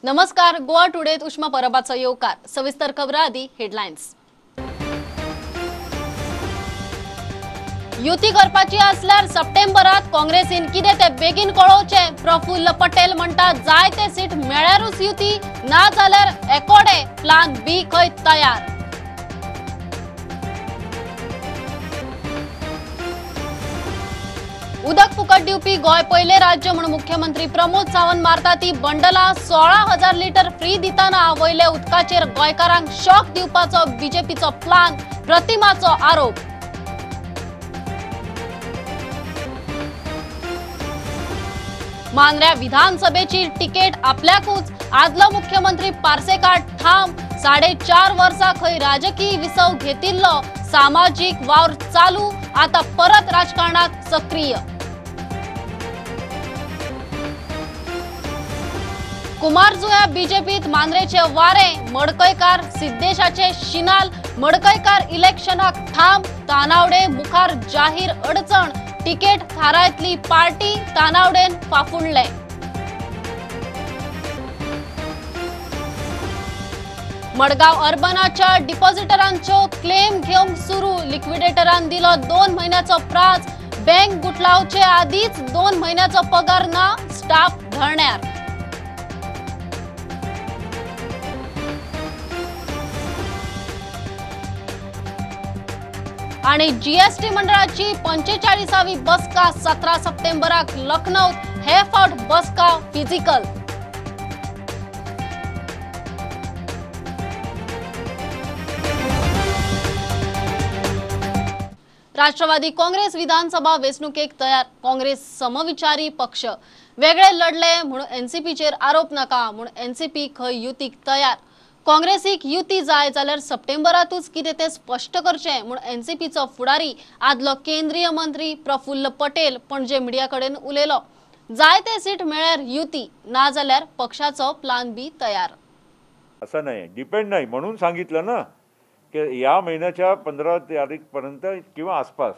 नमस्कार, गोवा टुडेत उष्मा परबाचो येवकार। सविस्तर खबरां आदी हेडलायन्स। युती करपाची आसल्यार सप्टेंबरात काँग्रेसीन कितें ते बेगीन कळोवचें। प्रफुल्ल पटेल म्हणटा जाय ते सीट मेळ्यारूच युती, ना जाल्यार एकोडे प्लान बी खंय तयार। उदक फुकट दिवपी गोंय पयले राज्य म्हूण मुख्यमंत्री प्रमोद सावंत मारता ती बंडला 16,000 लिटर फ्री दितना वयले उदकाचेर गोंयकारांक शॉक दिवपाचो बीजेपीचो प्लान, प्रतिमाचो आरोप। मांद्र्या विधानसभेची तिकेट आपल्याकूच, आदलो मुख्यमंत्री पार्सेकार ठाम। 4.5 वर्सां खंय राजकीय विसव घेतिल्लो, सामाजीक वावर चालू, आता परत राजकारणात सक्रिय। कुमारजुया बीजेपीत मांद्रेचे वारे, मडकयकार सिद्धेशाचे शिनाल, मडकयकार इलेक्शनाक ठाम, तानावडे मुखार जाहीर अडचण, तिकेट थारायतली पार्टी तानावडेन फाफुडले। मडगांव अर्बनाच्या डिपॉझिटरांचो क्लेम घेवंक सुरू, लिक्विडेटरान दिलो 2 म्हयन्याचो प्राज, बँक गुठलावचे आदीच 2 म्हयन्याचो पगार ना, स्टाफ धरण्यार। आणि जीएसटी मंडळाची 45वी बसका 17 सप्टेंबराक लखनौत, हे फावट बसका फिजिकल। राष्ट्रवादी काँग्रेस विधानसभा वेंचणुकेक तयार, काँग्रेस समविचारी पक्ष वेगळे लढले म्हणून एनसीपीचेर आरोप नाका म्हूण एनसीपी खंय युतीक तयार। काँग्रेसीक युती जाय जाल्यार सप्टेंबरातूच कितें तें स्पश्ट करचें म्हूण एनसीपीचो फुडारी आदलो केंद्रीय मंत्री प्रफुल्ल पटेल पणजे मिडिया कडेन उलयलो। जाय ते सीट मेळ्यार युती, ना जाल्यार पक्षाचो प्लान बी तयार। असं नाही, डिपेंड नाही म्हणून सांगितलं ना की या महिन्याच्या 15 तारीखपर्यंत किंवा आसपास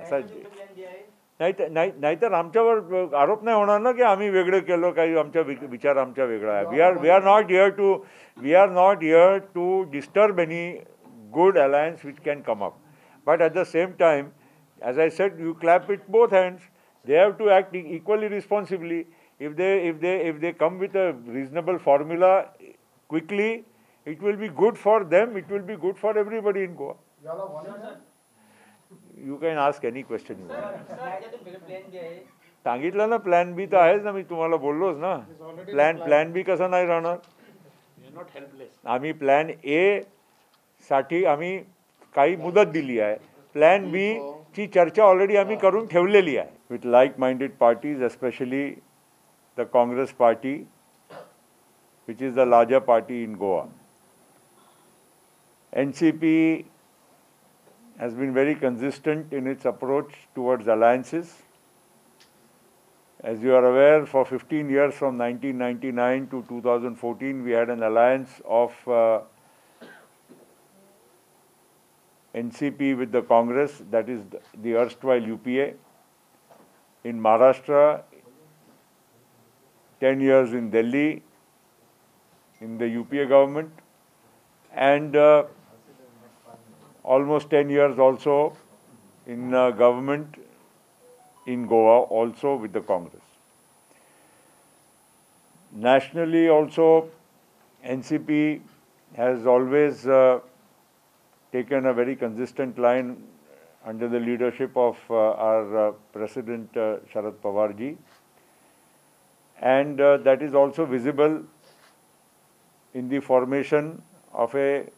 असा नाहीतर आमच्यावर आरोप नाही होणार ना की आम्ही वेगळं केलं, काही आमचा विचार आमचा वेगळा आहे। We are not here to disturb any good alliance which can come up, but at the same time as I said you clap with both hands. They have to act equally responsibly. If they come with a reasonable formula quickly, it will be good for them, it will be good for everybody in Goa. You can ask any question you want. सांगितलं ना, plan बी तर आहेच ना, मी तुम्हाला बोललोच ना। Plan बी कसा नाही राहणार? आम्ही प्लॅन ए साठी आम्ही काही मुदत दिली आहे, प्लॅन बी ची चर्चा ऑलरेडी आम्ही करून ठेवलेली आहे with like minded parties, especially the Congress party which is the larger party in Goa. NCP has been very consistent in its approach towards alliances. As you are aware, for 15 years from 1999 to 2014, we had an alliance of NCP with the Congress, that is the erstwhile UPA. In Maharashtra, 10 years in Delhi, in the UPA government, and almost 10 years also in government in Goa, also with the Congress. Nationally also, NCP has always taken a very consistent line under the leadership of our President Sharad Pawar ji, and that is also visible in the formation of a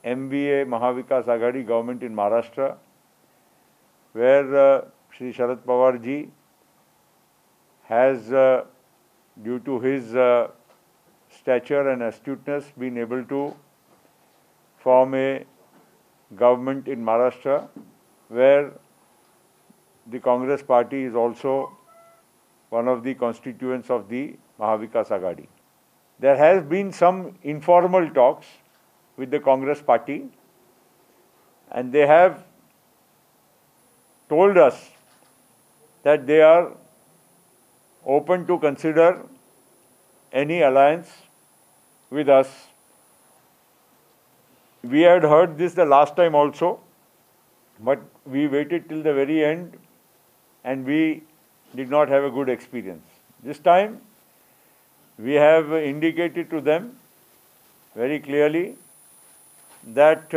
MVA Mahavikas Aghadi government in Maharashtra, where Shri Sharad Pawar ji has, due to his stature and astuteness, been able to form a government in Maharashtra, where the Congress party is also one of the constituents of the Mahavikas Aghadi. There has been some informal talks with the Congress party, and they have told us that they are open to consider any alliance with us. We had heard this the last time also, but we waited till the very end and we did not have a good experience. This time we have indicated to them very clearly that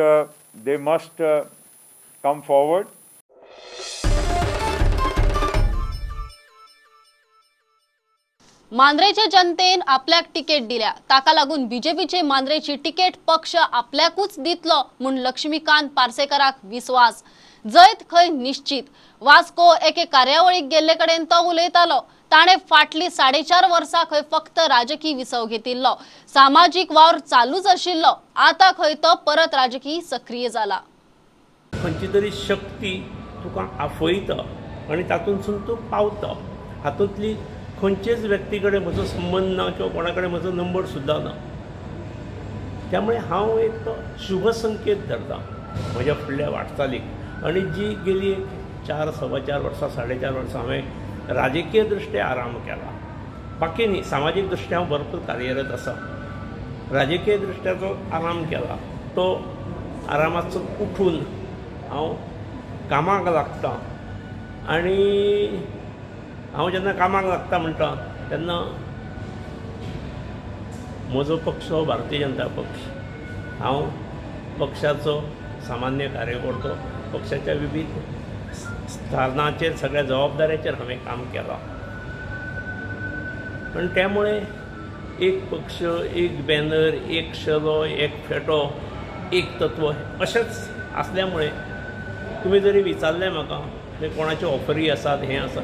they must come forward. मांद्रेचे जनतेन आपल्याक ticket दिल्या, ताका लागून बीजेपीचे मांद्रेची ticket पक्ष आपल्याकूच दितलो म्हूण लक्ष्मीकांत पार्सेकराक विश्वास. जैत खंय निश्चित. वास्को एके कार्यावळीक गेल्ले कडेन तो उलयतालो. ताणें फाटली 4.5 वर्सां खंय फक्त राजकीय विसव घेतिल्लो, सामाजीक वावर चालूच आशिल्लो. आतां खंय तो परत राजकीय सक्रीय जाला. खंयची तरी शक्ती तुका आफयता आनी तातूंतसून तूं पावता. हातूंतली खंयचेच व्यक्ती कडेन म्हजो संबंद ना किंवा कोणा कडेन म्हजो नंबर सुद्दां ना. त्यामुळे हांव एक शुभ संकेत धरता म्हज्या फुडल्या वाटचालीक. आनी जी गेली 4, 4.25 वर्सां, 4.5 वर्सां हांवें राजकीय दृश्ट्या आराम केला. बाकी न्ही, सामाजीक दृश्ट्या हांव भरपूर कार्यरत आसा. राजकीय दृश्ट्या जो आराम केला तो आरामातसून उठून हांव कामाक लागता. आनी हांव जेन्ना कामाक लागता म्हणटा तेन्ना म्हजो पक्ष हो भारतीय जनता पक्ष. हांव पक्षाचो सामान्य कार्यकर्तो. पक्षाच्या विविध स्थानाचेर सगळ्या जबाबदाऱ्याचेर हांवें काम केलां. पण त्यामुळे एक पक्ष, एक बॅनर, एक शेलो, एक फेटो, एक तत्व अशेंच आसल्यामुळे तुमी जरी विचारलें म्हाका ते कोणाच्यो ऑफरी आसात, हें आसा,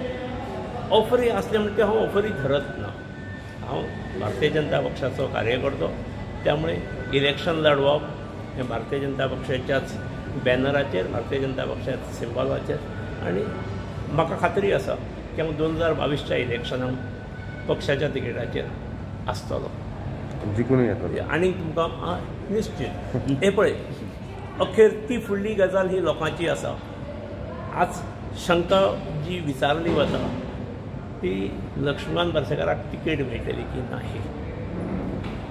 ऑफरी आसले म्हणजे हांव ऑफरी धरत ना. हांव भारतीय जनता पक्षाचो कार्यकर्तो. त्यामुळे इलेक्शन लढोवप हें भारतीय जनता पक्षाच्याच बॅनराचेर, भारतीय जनता पक्षाच्या सिंबॉलाचेर. आनी म्हाका खात्री आसा की हांव 2022च्या इलेक्शनाक पक्षाच्या तिकेटाचेर आसतलो, जिखून येतलो. आनी तुमकां निश्चित हें पळय, अखेर ती फुडली गजाल ही लोकांची आसा. आज शंका जी विचारली वता ती लक्ष्मीकांत पार्सेकाराक तिकेट मेळटली की ना,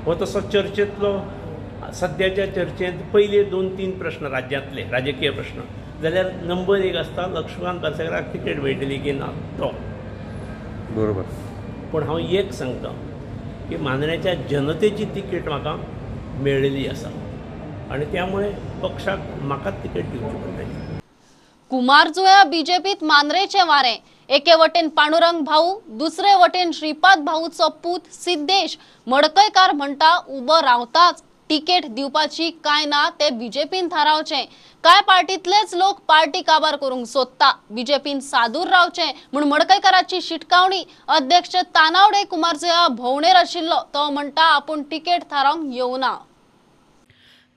हो तसो चर्चेंतलो सद्याच्या चर्चेंत पयले 2-3 प्रश्न राज्यांतले राजकीय प्रश्न जाल्यार नंबर 1 आसता लक्ष्मीकांत पार्सेकाराक तिकेट मेळटली की ना तो. बरोबर. पूण हांव एक सांगता की मांद्रेच्या जनतेची तिकेट म्हाका मेळिल्ली आसा आनी त्यामुळे पक्षाक म्हाकाच तिकेट दिवची पडटली. कुमारजुया बीजेपीत मांद्रेचे वारे. एके वटेन पांडुरंग भाऊ, दुसरे वटेन श्रीपाद भाऊचो पूत सिद्धेश मडकयकार म्हणटा उबो रावताच तिकेट दिवपाची काय ना ते बीजेपीन थारावचे. काय पार्टीतलेच लोक पार्टी काबार करूंक सोदता, बीजेपीन सादूर रावचे म्हूण मडकयकाराची शिटकावणी. अध्यक्ष तानावडे कुमारजुया भोंवणेर आशिल्लो, तो म्हणटा आपूण तिकेट थारावंक येवना.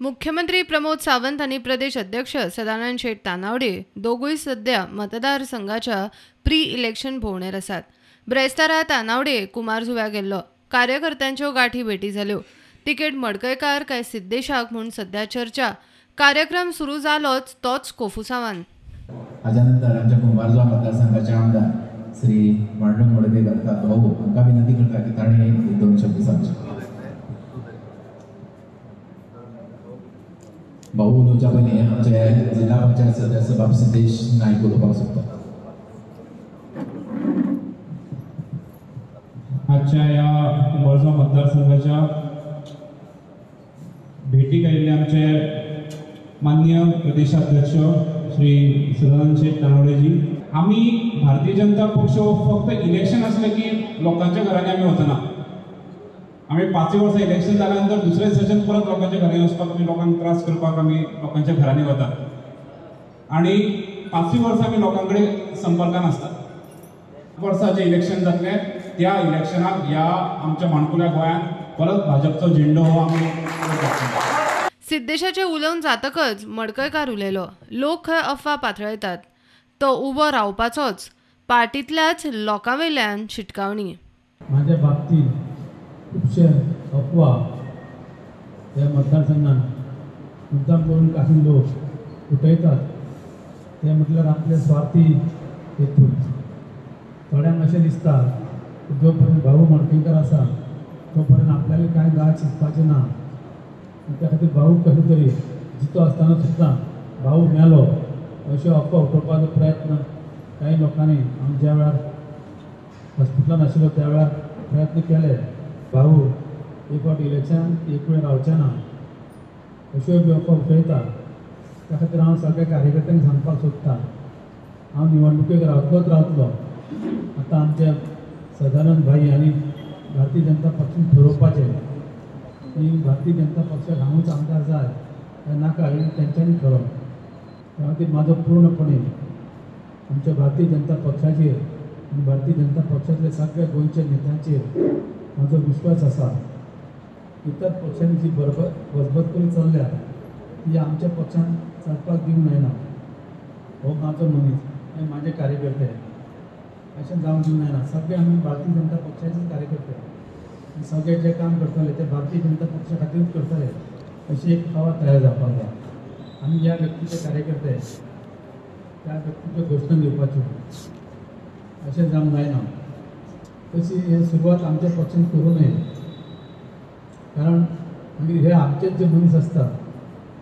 मुख्यमंत्री प्रमोद सावंत आनी प्रदेश अध्यक्ष सदानंद शेट तानावडे दोगूय सध्या मतदारसंघाच्या प्री इलेक्शन भोंवणेर आसात. ब्रेस्तारा तानावडे कुमारजुव्या गेल्लो, कार्यकर्त्यांच्यो गाठी भेटी जाल्यो. तिकेट मडकयकार काय सिद्धेशाक म्हूण सध्या चर्चा. कार्यक्रम सुरू जालोच तोच कोफुसावान. हाज्या नंतर आमच्या कुंभारजुवा मतदारसंघाचे आमदार श्री पांडुरंग मडकयकार भाऊ हांकां विनंती करता की तांणी 2 शब्द सांगचे. भाऊ उलोवच्या पयलीं आमचे जिल्हा पंचायत सदस्य बाब सिद्धेश नायक उलोवपाक सोदता. आजच्या ह्या कुंभारजुवा मतदारसंघाच्या भेटीक आयिल्ले आमचे माननीय प्रदेशाध्यक्ष श्री सदानंद शेट तानावडेजी. आमी भारतीय जनता पक्ष फक्त इलेक्शन आसलें की लोकांच्या घरांनी आमी वचना. आमी 5 वर्सां इलेक्शन जाल्या नंतर दुसरें सेशन परत लोकांच्या घरांनी वचपाक, आमी लोकांक त्रास करपाक आमी लोकांच्या घरांनी वतात आनी 5 वर्सां आमी लोकां कडेन संपर्कान आसतात. वर्सां जें इलेक्शन जातलें त्या इलेक्शनाक ह्या आमच्या माणकुल्या गोंयांत परत भाजपचो झेंडो हो आमी. सिद्धेशाचे उलोवन जातकच मडकयकार उलयलो. लोक खंय अफवा पातळयतात, तो उबो रावपाचोच, पार्टींतल्याच लोकां वयल्यान शिटकावणी. म्हाज्या बाबतींत खुबशे अफवा ह्या मतदारसंघात मुद्दाम करून काही लोक उठयतात, ते म्हटल्यार आपले स्वार्थी हेतून. थोड्यांक अशें दिसता जो पर्यंत भाऊ मडकयकार आसा तो पर्यंत आपल्याला कांय दाग शिकपाचें ना. त्या खातीर भाऊ कसो तरी जितो आसतना सुद्दां भाऊ मेलो अश्यो अफवा उठोवपाचो प्रयत्न कांय लोकांनी हांव ज्या वेळार हॉस्पिटलान आशिल्लो त्या वेळार प्रयत्न केले. भाऊ एक फावट इलेक्शन एक वेळ रावचें ना अश्यो बी अफवा उठयता. त्या खातीर हांव सगळ्या कार्यकर्त्यांक सांगपाक सोदता, हांव निवडणुकेक रावतलोच रावतलो. आतां आमचे सदानंद भाई आनी भारतीय जनता पक्षान ठरोवपाचें की भारतीय जनता पक्षाक हांवूच आमदार जाय काय नाका हें तेंच्यांनी ठरोवप. त्या खातीर म्हाजो पूर्णपणे आमच्या भारतीय जनता पक्षाचेर आनी भारतीय जनता पक्षांतल्या सगळ्या गोंयच्या नेत्यांचेर म्हाजो विश्वास आसा. इतर पक्षांनी जी बजबजकरी चल्ल्या ती आमच्या पक्षान चलपाक दिवंक जायना. हो म्हाजो मनीस आनी म्हाजे कार्यकर्ते अशें जावंक दिवंक जायना. सगळे आमी भारतीय जनता पक्षाचेच कार्यकर्ते आनी सगळे जे काम करतले ते भारतीय जनता पक्षा खातीरूच करतले अशी एक हवा तयार जावपाक जाय. आमी ह्या व्यक्तीचे कार्यकर्ते त्या व्यक्तीच्यो घोशणा दिवपाच्यो अशें जावंक जायना. तशी हे सुरवात आमच्या पक्षान करूं नये, कारण मागीर हे आमचेच जे मनीस आसता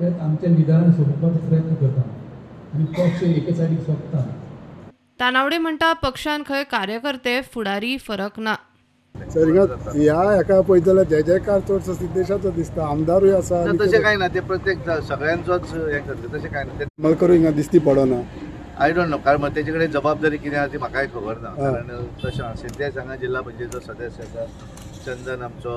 तेच आमच्या लिडरांक सोंपोवपाचो प्रयत्न करता आनी पक्ष एके सायडीक सोंपता. तानावडे म्हणटा पक्षान खंय कार्यकर्ते फुडारी फरक ना. सर ह्या हेका पळयत जाल्यार जय जयकार चडसो सिद्धेशाचो दिसता, आमदारूय आसा. तशें कांय ना, ते प्रत्येक सगळ्यांचोच हें करता तशें कांय ना. मलकरूय हिंगा दिसती पडना. I don't know, कारण तेजे कडेन जबाबदारी कितें आसा ती म्हाकाय खबर ना. कारण तशें सिद्धेश हांगा जिल्हा पंचायतीचो सदस्य आसा, चंदन आमचो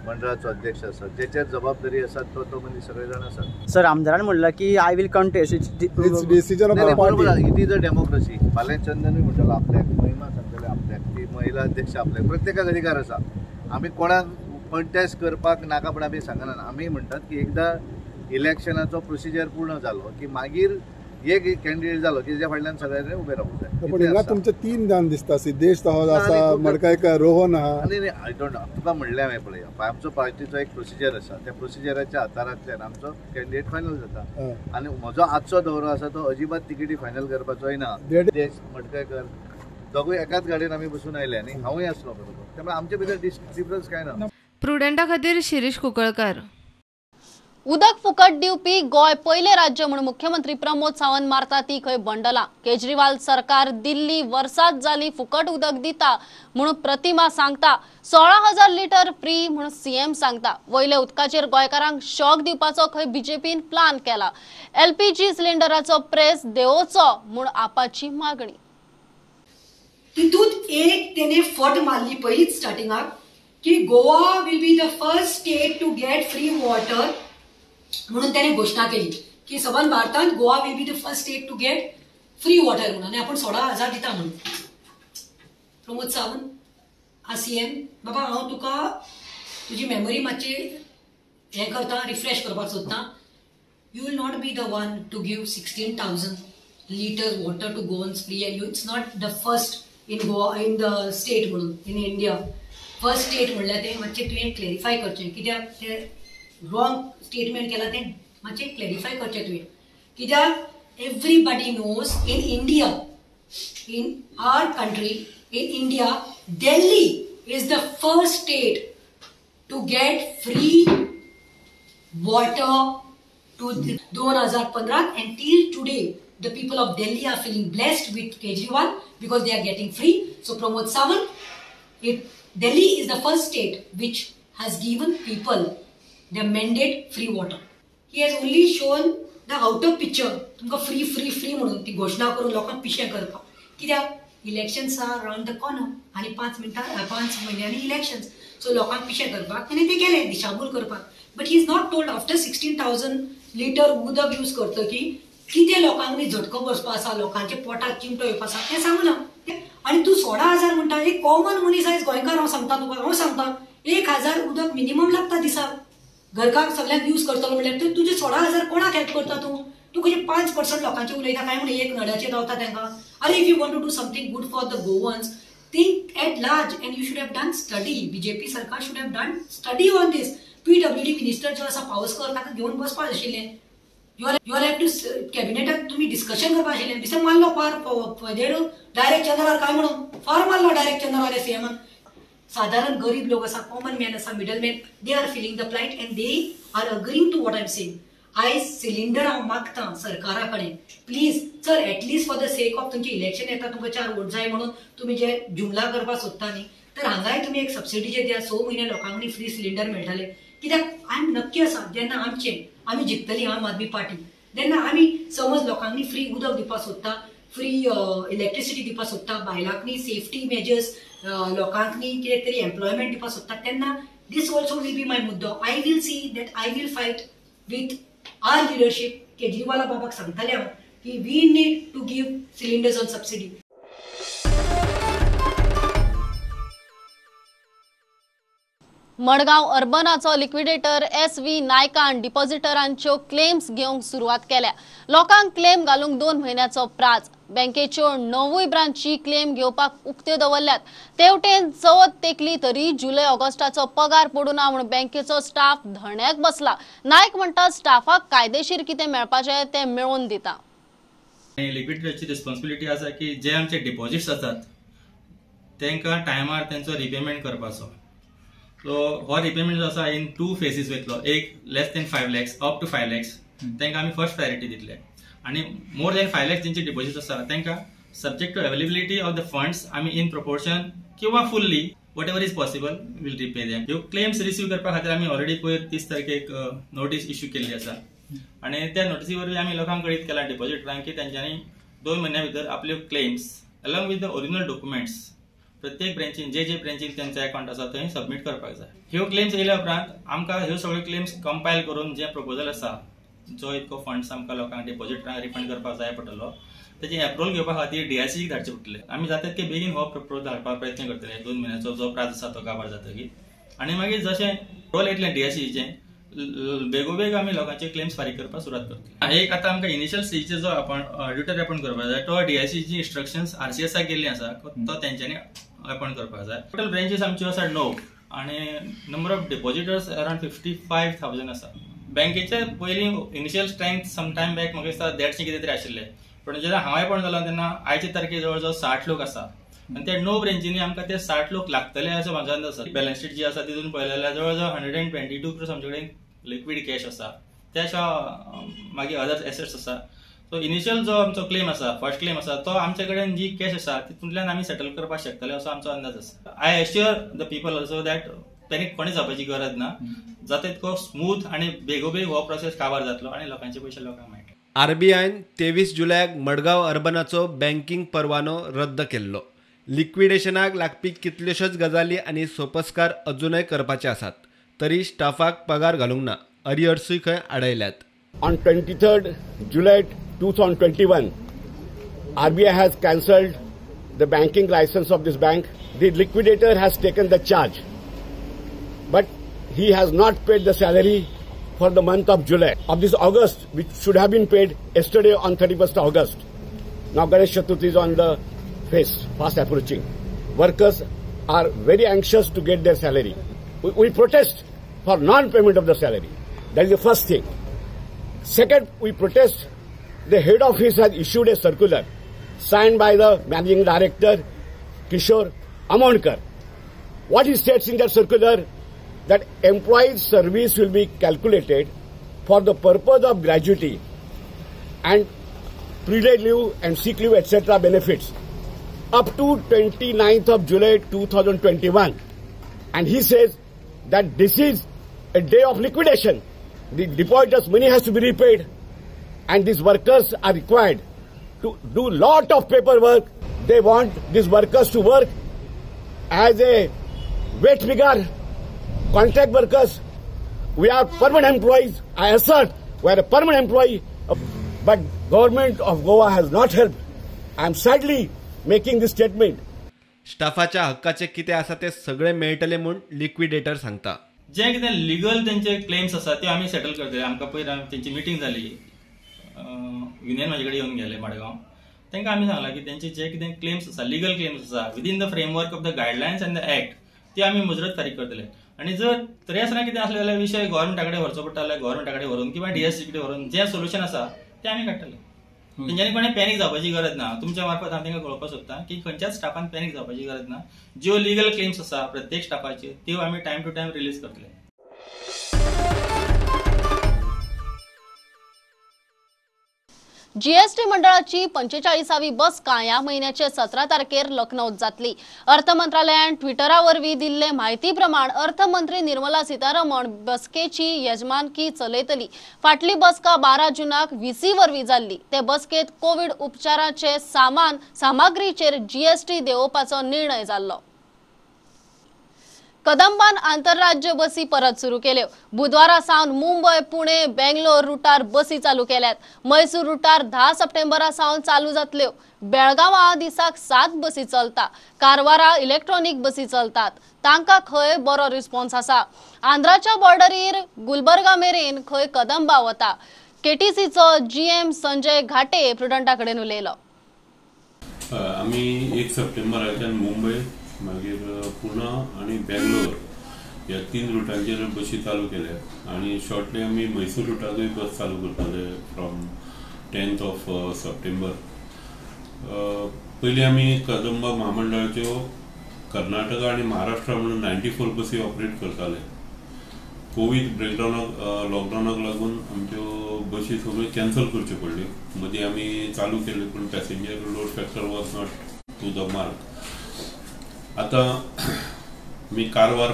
मंडळाचो अध्यक्ष आसा, जेचेर जबाबदारी आसा तो तो मनीस सगळे जाण आसात. सर आमदारान म्हणलां की I will contest, it's decision of the party. It is a democracy. फाल्यां चंदनूय म्हणटलो आपल्याक, महिमा सांगतले आपल्याक, ती महिला अध्यक्ष आपल्याक, प्रत्येकाक अधिकार आसा. आमी कोणाक कंटेस्ट करपाक नाका म्हण आमी सांगना. आमी म्हणटात की एकदां इलेक्शनाचो प्रोसिजर पूर्ण जालो की मागीर एक कॅन्डिडेट जालो की तेच्या फाटल्यान सगळ्यांनी उबें रावूंक जाय. पूण हिंगा तुमचे तीन जाण दिसता, सिद्धेश तहोज आसा, मडकयकर रोहन आहा. आनी I don't know, तुका म्हणलें हांवें पळय, आमचो पार्टीचो एक प्रोसिजर आसा, त्या प्रोसिजराच्या आदारांतल्यान आमचो कॅन्डिडेट फायनल जाता. आनी म्हजो आजचो दौरो आसा तो अजिबात तिकेटी फायनल करपाचोय ना. सिद्धेश मडकयकर दोगूय एकाच गाडयेन आमी बसून आयले आनी हांवूय आसलो बरोबर, त्यामुळे आमचे भितर डिफरन्स कांय ना. प्रुडंटा खातीर शिरीष कुंकळकर. उदक फुकट दिवपी गोंय पयले राज्य म्हणून मुख्यमंत्री प्रमोद सावंत मारता ती खंय बंडला. केजरीवाल सरकार दिल्ली वर्सात जाली फुकट उदक दिता म्हणून प्रतिमा सांगता, 16,000 लिटर फ्री म्हणून सीएम सांगता. वयले उदकाचेर गोंयकारांक शॉक दिवपाचो खंय बीजेपीन प्लान केला. एलपीजी सिलिंडराचो प्रेस देवोचो म्हूण आपाची मागणी. तितूंत एक तेणे फट मारली पयलीच स्टार्टिंगाक की Goa will be the first state to get free water म्हणून त्याने घोषणा केली की सबंद भारतांत Goa will be the first state to get free water म्हणून, आनी आपण 16,000 दिता म्हणून. प्रमोद सावंत आ सीएम बाबा, हांव तुका तुजी मेमरी मातशी हें करता, रिफ्रेश करपाक सोदता. You will not be the one to give 16,000 litre water to Goans free, and you it's not the first in Goa in the state म्हणून, इन इंडिया फर्स्ट स्टेट म्हणल्यार तें मातशें तुवें क्लॅरिफाय करचें, कित्याक तें रॉंग स्टेटमेंट केला तें मातशें क्लॅरिफाय करचें तुवें. कित्याक everybody knows in India, in our country, in India, Delhi is the first state to get free water to 2015, and till today the people of Delhi are feeling blessed with Kejriwal because they are getting free. So Pramod Sawant, Delhi is the first state which has given people the mandate free water. He has only shown the outer picture, तुमकां free free free म्हणून ती घोशणा करून लोकांक पिशें करपाक. कित्याक elections are round the corner आनी 5 म्हयन्यांनी इलेक्शन्स, सो लोकांक पिशें करपाक तेणें तें केलें, दिशाभूल करपाक. But he is not told after 16,000 litre उदक यूज करतकीर कितें लोकांक झटको बसपा आसा, लोकांच्या पोटाक चिमटो येवपा आसा तें सांगना. आनी तूं 16,000 म्हणटा, एक कॉमन मनीस आयज गोंयकार, हांव सांगता तुका, हांव सांगता 1,000 उदक मिनिमम लागता दिसाक घरकार सगळ्यांक यूज करतलो म्हणल्यार तुजे 16,000 कोणाक हेल्प करता तूं? तूं कशें 5% लोकांचे उलयता काय म्हणून एक नड्याचेर रावता तांकां. अरे if you want to do something good for the Goans, think at large and you should have done study. BJP सरकार should have done study on this. PWD minister जो आसा पावसकर ताका घेवन बसपाक आशिल्लें. You all have to कॅबिनेटाक तुमी discussion करपाक आशिल्लें. दिसा मारलो फार डायरेक्ट चंद्रार काय म्हणून फार मारलो डायरेक्ट चंद्रार सीएमान. सादारण गरीब लोक आसा, कॉमन मॅन आसा, middle man, they are feeling the plight and they are agreeing to what I am saying. आयज सिलिंडर हांव मागता सरकारा कडेन, please sir, at least for the sake of तुमचें इलेक्शन येता, तुमकां 4 वोट जाय म्हणून तुमी जे जुमला करपाक सोदता न्ही, तर हांगाय तुमी एक सबसिडीचेर दिया. 6 म्हयने लोकांक फ्री सिलिंडर मेळटाले. कित्याक आमी नक्की आसा जेन्ना आमचे आमी जिखतली आम आदमी पार्टी, तेन्ना आमी समज लोकांनी फ्री उदक दिवपाक सोदता, फ्री इलेक्ट्रिसिटी दिवपाक सोदता, बायलांकनी सेफ्टी मेजर्स, लोकांकनी कितें तरी एम्प्लॉयमेंट दिवपाक सोदता, तेन्ना this also will be my मुद्दो. I will see that I will fight with our leadership. केजरीवाला बाबाक सांगताले हांव की we need to give cylinders on subsidy. Madgaon अर्बनाचो liquidator SV नायकान डिपॉझिटरांच्यो क्लेम्स घेवंक सुरवात केल्या. लोकांक क्लेम घालूंक 2 म्हयन्याचो प्राज. बँकेच्यो 9 ब्रांची क्लेम घेवपाक उक्त्यो दवरल्यात. तेवटेन चवथ तेकली तरी जुलय ऑगस्टाचो पगार पडूं ना म्हूण बँकेचो स्टाफ धरण्याक बसला. नायक म्हणटा स्टाफाक कायदेशीर कितें मेळपाचें तें मेळोवन दिता. लिक्विडेटरची रिस्पॉन्सिबिलिटी आसा की जे आमचे डिपॉझिट्स आसात तांकां टायमार तेंचो रिपेमेंट करपाचो. सो हो रिपेमेंट जो आसा इन 2 फेजीस वयतलो. एक less than 5 lakhs up to 5 lakhs तांकां आमी फर्स्ट प्रायोरिटी दितले आनी मोर दॅन 5 लॅक्स जेंची डिपॉझिट आसा तांकां subject to availability of the funds आमी इन प्रोपोर्शन किंवा fully whatever is possible will repay them. ह्यो क्लेम्स रिसीव करपा खातीर आमी ऑलरेडी पयर 30 तारखेक नोटीस इश्यू केल्ली आसा आनी त्या नोटीसी वरवीं आमी लोकांक कळीत केला डिपॉझिटरांक की तेंच्यांनी 2 म्हयन्या भितर आपल्यो claims along with the original documents प्रत्येक ब्रँचीन जे जे ब्रँचीन तेंचो अकाउंट आसा थंय सबमीट करपाक जाय. ह्यो क्लेम्स येयल्या उपरांत आमकां ह्यो सगळ्यो क्लेम्स कंपायल करून जे प्रपोजल आसा जो इतको फंड्स आमकां लोकांक डिपॉझिटरांक रिफंड करपाक जाय पडटलो तेजें एप्रुवल घेवपा खातीर डीआयसीक धाडचें पडटलें. आमी जाता तितके बेगीन हो प्रपोजल धाडपाक प्रयत्न करतले. 2 म्हयन्याचो जो प्राज आसा तो काबार जातकीर आनी मागीर जशें एप्रुवल येतलें डीआयसीचें बेगोबेग आमी लोकांचे क्लेम्स फारीक करपाक सुरवात करतले. एक आतां आमकां इनिशियल स्टेजीचेर जो आपण ऑडिटर अपॉयंट करपाक जाय तो डीआयसीची इन्स्ट्रक्शन्स आरसीएसाक गेल्ली आसा तो तेंच्यांनी अपॉयंट करपाक जाय. टोटल ब्रँचीस आमच्यो आसा 9 आनी नंबर ऑफ डिपॉझिटर्स अरावंड 55,000 आसा. बँकेचे पयलीं initial strength some time back म्हाका दिसता 150 कितें तरी आशिल्लें, पूण जेन्ना हांव अपॉयंट जालो तेन्ना आयचे तारखे जवळ जवळ 60 लोक आसा आनी त्या 9 ब्रँचींनी आमकां ते 60 लोक लागतले असो म्हाजो अंदाज आसा. बॅलन्स शीट जी आसा तितून पळयलें जाल्यार जवळ जवळ 122 क्रोर्स आमचे कडेन लिक्वीड कॅश आसा. त्या शिवाय मागीर अदर एसेट्स आसा. सो इनिशियल जो आमचो क्लेम आसा, फर्स्ट क्लेम आसा, तो आमचे कडेन जी कॅश आसा तितूंतल्यान आमी सेटल करपाक शकतले असो आमचो अंदाज आसा. I assure the people also that panic कोणी जावपाची गरज ना. जाता तितको स्मूथ आनी बेगोबेग हो प्रोसेस काबार जातलो आनी लोकांचे पयशे लोकांक मेळटले. आरबीआयन 23 जुलयाक मडगांव अर्बनाचो बँकिंग परवानो रद्द केल्लो. लिक्विडेशनाक लागपी कितल्योश्योच गजाली आनी सोपस्कार अजूनय करपाचे आसात, तरी स्टाफाक पगार घालूंक ना. अरियर्सूय खंय आडयल्यात. On 23rd July 2021, RBI has cancelled the banking license of this bank. The liquidator has taken the charge, but he has not paid the salary for the month of July of this August, which should have been paid yesterday on 31st August. Now Ganesh Chaturthi is on the face, fast approaching. Workers are very anxious to get their salary. We protest for non-payment of the salary. That is the first thing. Second, we protest the head office has issued a circular signed by the managing director Kishore Amonkar. What he states in that circular, that employees' service will be calculated for the purpose of gratuity and pre-day leave and sick leave etc. benefits up to 29th of July 2021. And he says that this is a day of liquidation. The depositors' money has to be repaid and these workers are required to do lot of paperwork. They want these workers to work as a wage figure, contract workers. We are permanent employees. I assert we are a permanent employee, but government of Goa has not helped. I am sadly making this statement. स्टाफाच्या हक्काचे कितें आसा ते सगळे मेळटले म्हूण liquidator सांगता. जे कितें legal तेंचे क्लेम्स आसा ते आमी सेटल करतले. आमकां पयर तेंची मिटींग जाली, युनियन म्हाजे कडेन येवन गेले मडगांव, तांकां आमी सांगलां की तेंचे जे कितें क्लेम्स आसा, लिगल क्लेम्स आसा within the framework of the guidelines and the act, ते आमी मुजरत फारीक करतले. आनी जर तरी आसतना कितें आसलें जाल्यार विशय गव्हर्मेंटा कडेन व्हरचो पडटा जाल्यार गव्हर्मेंटा कडेन व्हरून किंवा डीएससी कडेन व्हरून जें सोल्युशन आसा तें आमी काडटले. तेंच्यांनी कोणें पॅनीक जावपाची गरज ना. तुमच्या मार्फत हांव तांकां कळोवपाक सोदता की खंयच्याच स्टाफान पॅनीक जावपाची गरज ना. ज्यो लिगल क्लेम्स आसा प्रत्येक स्टाफाचेर त्यो आमी टायम टू टायम रिलीज करतले. जीएसटी मंडळाची 45वी बसका ह्या म्हयन्याचे 17 तारखेर लखनौत जातली. अर्थ मंत्रालयान ट्विटरा वरवीं दिल्ले म्हायती प्रमाण अर्थमंत्री निर्मला सीतारमण बसकेची यजमानकी चलयतली. फाटली बसका 12 जूनाक व्हीसी वरवीं जाल्ली. ते बसकेत कोवीड उपचाराचे सामान सामग्रीचेर जीएसटी देंवोवपाचो निर्णय जाल्लो. कदंबान आंतरराज्य बसी परत सुरू केल्यो. बुधवारा सावन मुंबय, पुणे, बेंगलोर रुटार बसी चालू केल्यात. मैसूर रुटार 10 सप्टेंबरा सावन चालू जातल्यो. बेळगांवा दिसाक 7 बसी चलता. कारवारा इलेक्ट्रॉनिक बसी चलतात. तांकां खंय बरो रिस्पॉन्स आसा. आंध्राच्या बॉर्डरीर गुलबर्गा मेरेन खंय कदंबा वता. केटीसीचो जीएम संजय घाटे प्रुडंटा कडेन उलयलो. आमी 1 सप्टेंबराच्यान मुंबय, मागीर पुणा आनी बेंगलोर ह्या 3 रुटांचेर बशी चालू केल्या आनी शॉर्टली आमी मैसूर रुटाकूय बस चालू करतले फ्रॉम 10th of September. पयलीं आमी कदंबा म्हामंडळाच्यो कर्नाटका आनी महाराष्ट्रा म्हणून 94 बसी ऑपरेट करताले. कोवीड ब्रेकडावनाक लॉकडावनाक लागून आमच्यो बशी सगळ्यो कॅन्सल करच्यो पडल्यो. मदीं आमी चालू केल्यो पूण passenger load factor was not to the mark. आतां आमी कारवार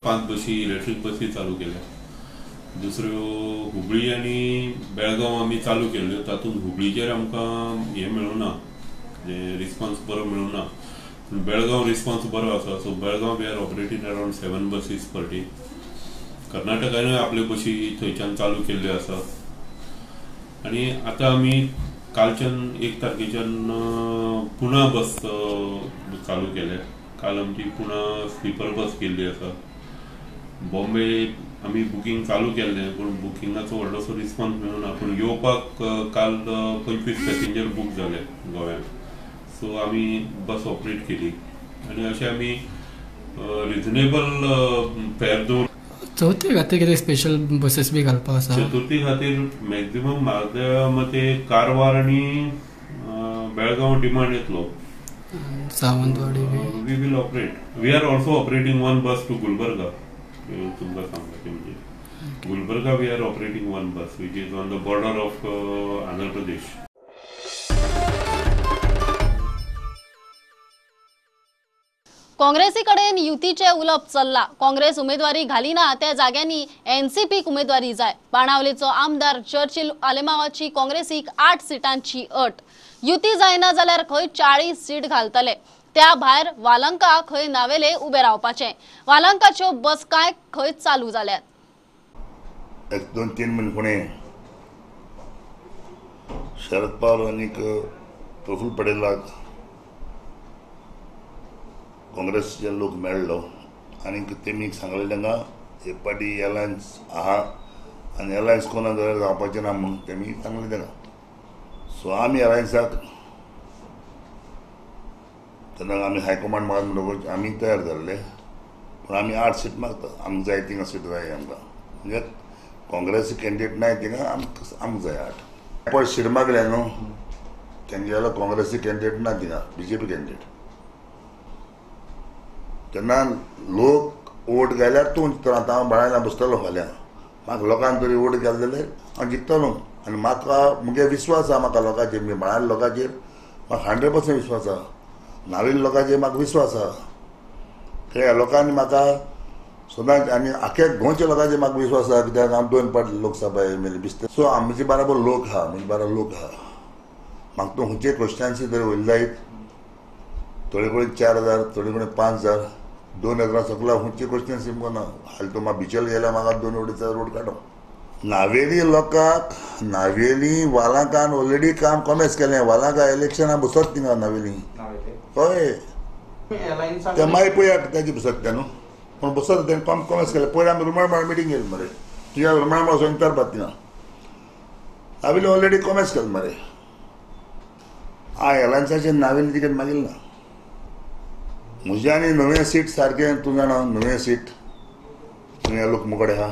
5 बशी इलेक्ट्रीक बसी चालू केल्या. दुसऱ्यो हुबळी आनी बेळगांव आमी चालू केल्ल्यो. तातूंत हुबळीचेर आमकां हें मेळूना, रिस्पॉन्स बरो मेळूना, पूण बेळगांव रिस्पॉन्स बरो आसा. So Belgaum we are operating around 7 buses per day. कर्नाटकानूय आपल्यो बशी थंयच्यान चालू केल्ल्यो आसा. आनी आतां आमी कालच्यान 1 तारखेच्यान पुणा बस चालू केल्या. काल आमची पुणा स्लीपर बस केल्ली आसा. बॉम्बे आमी बुकींग चालू केल्लें पूण बुकिंगाचो व्हडलोसो रिस्पॉन्स मेळूना. पूण येवपाक काल 25 पॅसेंजर बूक जाले गोव्यान. सो आमी बस ऑपरेट केली आनी अशें आमी रिजनेबल फेर दवर. चवथी खातीर कितें स्पेशल बसीस बी घालपाक आसा? चतुर्थी खातीर मॅक्झिमम म्हाज्या मते कारवार आनी बेळगांव डिमांड येतलो. Sawantwadi we will operate. We are also operating 1 bus to Gulbarga. तुमकां सांगपाचें म्हणजे Gulbarga we are operating 1 bus which is on the border of Andhra Pradesh. काँग्रेसी कडेन युतीचे उलप चल्ला. काँग्रेस उमेदवारी घालिना त्या जाग्यांनी एनसीपीक उमेदवारी जाय. बाणावलेचो आमदार चर्चिल आलेमावाची काँग्रेसीक 8 सिटांची अट. युती जायना जाल्यार खंय 40 सीट घालतले. त्या भायर वालंका खंय नावेले उबे रावपाचे. वालंकाच्यो बसकाय खंय चालू जाल्यात. 1 2 3 म्हयने फुडें शरद पवार आनी प्रफुल्ल पटेलाक काँग्रेसचे लोक मेळ्ळो आनी तेमी सांगलें तांकां एक पाटी एलायन्स आहा आनी एलायन्स कोणा जाल्यार जावपाचें ना म्हणून तेमी सांगलें तांकां. सो आमी एलायन्साक तेन्ना आमी हायकमांड मागत म्हणटकूच आमी तयार जाल्ले. पूण आमी 8 सीट मागता. आमकां जाय थिंगा सीट जाय आमकां. म्हणजे काँग्रेस कॅन्डिडेट नाय थिंगा आमकां जाय 8. पळय सीट मागल्या न्हू तेंगे जाल्यार काँग्रेसी कॅन्डिडेट ना थिंगा, बीजेपी कॅन्डिडेट. तेन्ना लोक वोट घाल्यार तूं आतां हांव बाळायला बसतलो फाल्यां. म्हाका लोकांक तरी वोट घाल जाल्यार हांव जिखतलो. आनी म्हाका मुगे विस्वास आहा म्हाका लोकांचेर. बाळायला लोकांचेर म्हाका 100% विस्वास आहा. नावेली लोकांचेर म्हाका विस्वास आहा. ह्या लोकांनी म्हाका सदांच आनी आख्या गोंयच्या लोकांचेर म्हाका विस्वास आहा. कित्याक हांव 2 पाट लोकसभा एम एल ए बिस्ते. सो आमचे बराबर लोक आहा, म्हजे बराबर लोक आहा. म्हाका तूं खंयचे क्वेश्चन्सी तरी वयले जायत थोडे कडेन 4000, थोडे कडेन 5000, 2000 सगळा खंयचे क्वेश्चन्सी ना. हाल तूं म्हाका बिचेल गेल्यार म्हाका 2 अडेच रोड काडो. नावेली लोकांक नावेली वालांकान ऑलरेडी काम कॉमेस केलें. वालांका इलेक्शनां बसत थिंगा नावेली. हय ते मागीर पळया ताची बसत तें न्हू. पूण बसत तें कॉमेस केलें. पयलीं आमी रुमाळ मिटींग केली मरे. तुज्या रुमाळ वचून विचारपाक थिंगा नावेली ऑलरेडी कॉमेस केलें मरे. आ एलायन्साचेर नावेली तिकेट मागील ना. म्हजें आनी नवें सीट सारकें तूं जाणा. नवें सीट तुवें लोक मुगडे आहा,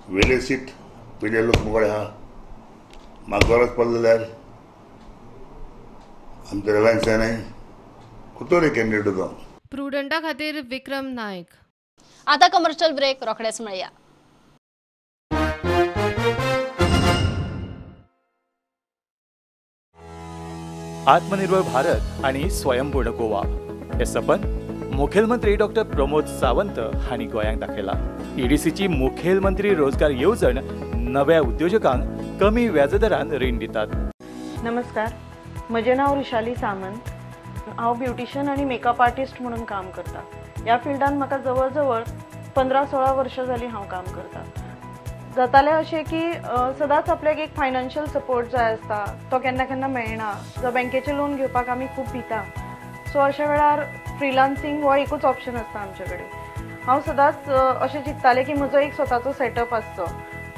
वेले सीट पयले लोक मुगडे आहा. म्हाका गरज पडली जाल्यार आमच्या रिलायन्सानय कुतोरी कॅन्डिडेट तो. प्रुडंटा खातीर विक्रम नायक. आता कमर्शियल ब्रेक, रोखडेच मेळया. आत्मनिर्भर भारत आणि स्वयंपूर्ण गोवा हे सपन मुखेलमंत्री डॉक्टर प्रमोद सावंत हांणी गोंयांक दाखयला. ईडीसीची मुखेलमंत्री रोजगार येवजण नव्या उद्योजकांक कमी व्याजदरान रीण दितात. नमस्कार, म्हजें नांव ऋषाली सामंत. हांव ब्युटिशियन आनी मेकअप आर्टिस्ट म्हणून काम करता. ह्या फिल्डान म्हाका जवळ जवळ 15-16 वर्सां जालीं हांव काम करता. जातालें अशें की सदांच आपल्याक एक फायनान्शियल सपोर्ट जाय आसता, तो केन्ना केन्ना मेळना. जो बँकेचें लोन घेवपाक आमी खूब भिता. सो अशा वेळार फ्रिलान्सिंग हो एकूच ऑप्शन आसता आमचे कडेन. हांव सदांच अशें चिंततालें की म्हजो एक स्वताचो सेटअप आसचो,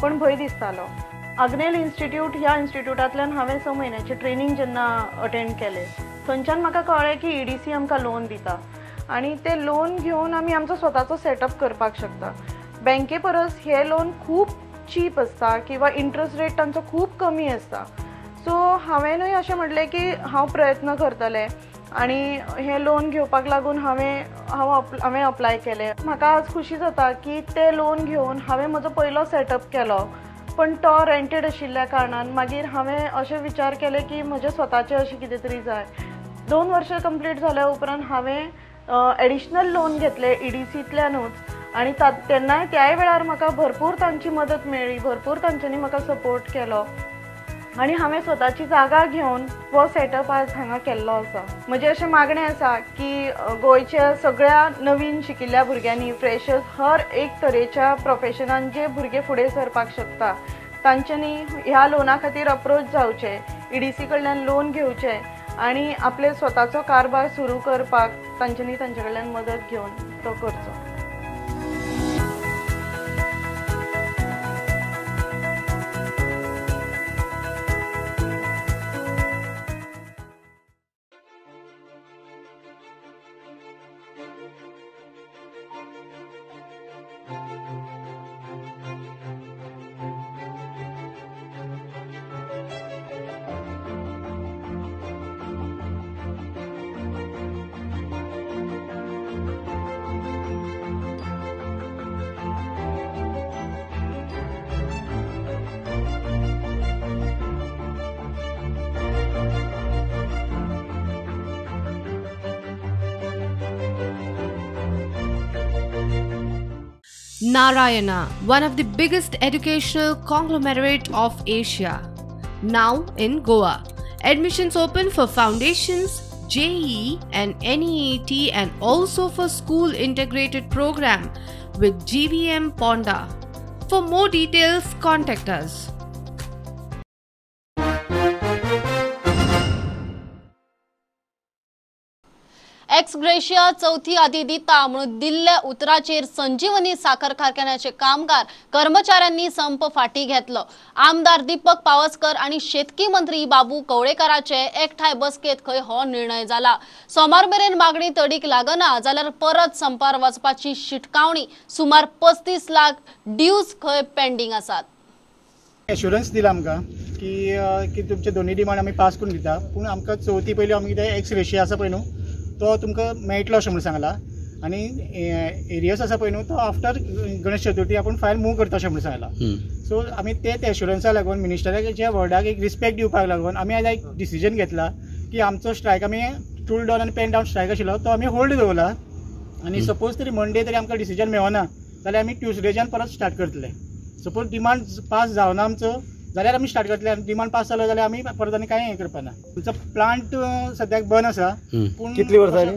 पूण भंय दिसतालो. आग्नेल इन्स्टिट्यूट ह्या इन्स्टिट्यूटांतल्यान हांवें 6 म्हयन्याचें ट्रेनींग जेन्ना अटेंड केलें, थंयच्यान म्हाका कळ्ळें की ईडीसी आमकां लोन दिता आनी तें लोन घेवन आमी आमचो स्वताचो सेटअप करपाक शकता. बँके परस हें लोन खूब चीप आसता किंवा इंट्रस्ट रेट तांचो खूब कमी आसता. सो हांवेंनूय अशें म्हटलें की हांव प्रयत्न करतलें आनी हें लोन घेवपाक लागून हांवें अप्लाय केलें. म्हाका आज खुशी जाता की तें लोन घेवन हांवें म्हजो पयलो सेटअप केलो, पण तो रेंटेड आशिल्ल्या कारणान मागीर हांवें अशें विचार केले की म्हजें स्वताचें अशें कितें तरी जाय. 2 वर्सां कंप्लीट जाल्या उपरांत हांवें एडिशनल लोन घेतलें ईडीसींतल्यानूच आनी तेन्नाय त्याय वेळार म्हाका भरपूर तांची मदत मेळ्ळी, भरपूर तांच्यांनी म्हाका सपोर्ट केलो आनी हांवें स्वताची जागा घेवन हो सेटअप आज हांगा केल्लो आसा. म्हजें अशें मागणें आसा की गोंयच्या सगळ्या नवीन शिकिल्ल्या भुरग्यांनी, फ्रेशर्स, हर एक तरेच्या प्रोफेशनान जे भुरगे फुडें सरपाक शकता तांच्यांनी ह्या लोना खातीर अप्रोच जावचें, ईडीसी कडल्यान लोन घेवचें आनी आपले स्वताचो कारभार सुरू करपाक तांच्यांनी तांचे कडल्यान मदत घेवन तो करचो. Narayana, one of the biggest educational conglomerate of Asia, now in Goa. Admissions open for foundations, JEE and NEET and also for school integrated program with GVM Ponda. For more details, contact us. Ex gratia चौथी यादी दिता म्हणून दिल्ल्या उतराचेर संजीवनी साखर कारखान्याचे कामगार कर्मचाऱ्यांनी संप फाटी घेतलो. आमदार दीपक पावसकर आणि शेतकी मंत्री बाबू कवळेकराचे एकठांय बसकेत खंय हो निर्णय जाला. सोमार मेरेन मागणी तडीक लागना जाल्यार परत संपार वचपाची शिटकावणी. सुमार 35 लाख ड्यूज खंय पेंडींग आसात. एश्युरन्स दिला आमकां की तुमचे दोन्ही डिमांड आमी पास करून दिता, पूण आमकां चवथी पयली आमी कितें एक्स रेशिया आसा पळय न्हू तो तुमकां मेळटलो अशें म्हणून सांगला आनी एरियस आसा पळय न्हू तो आफ्टर गणेश चतुर्थी आपूण फायल मूव करता अशें म्हणून सांगला. सो आमी तेच एश्युरन्सा लागून मिनिस्टराच्या वर्डाक एक रिस्पेक्ट दिवपाक लागून आमी आयज एक डिसिजन घेतला की आमचो स्ट्रायक आमी टूल डावन आनी पेन डावन स्ट्रायक आशिल्लो तो आमी होल्ड दवरला आनी सपोज तरी मंडे तरी आमकां डिसिजन मेळना जाल्यार आमी ट्युजडेच्यान परत स्टार्ट करतले. सपोज डिमांड पास जावना आमचो जाल्यार आमी स्टार्ट करतले आनी डिमांड पास जालो जाल्यार आमी परत आनी कांय हें करपाना. आमचो प्लांट सद्याक बंद आसा, पूण कितली वर्सां जाली?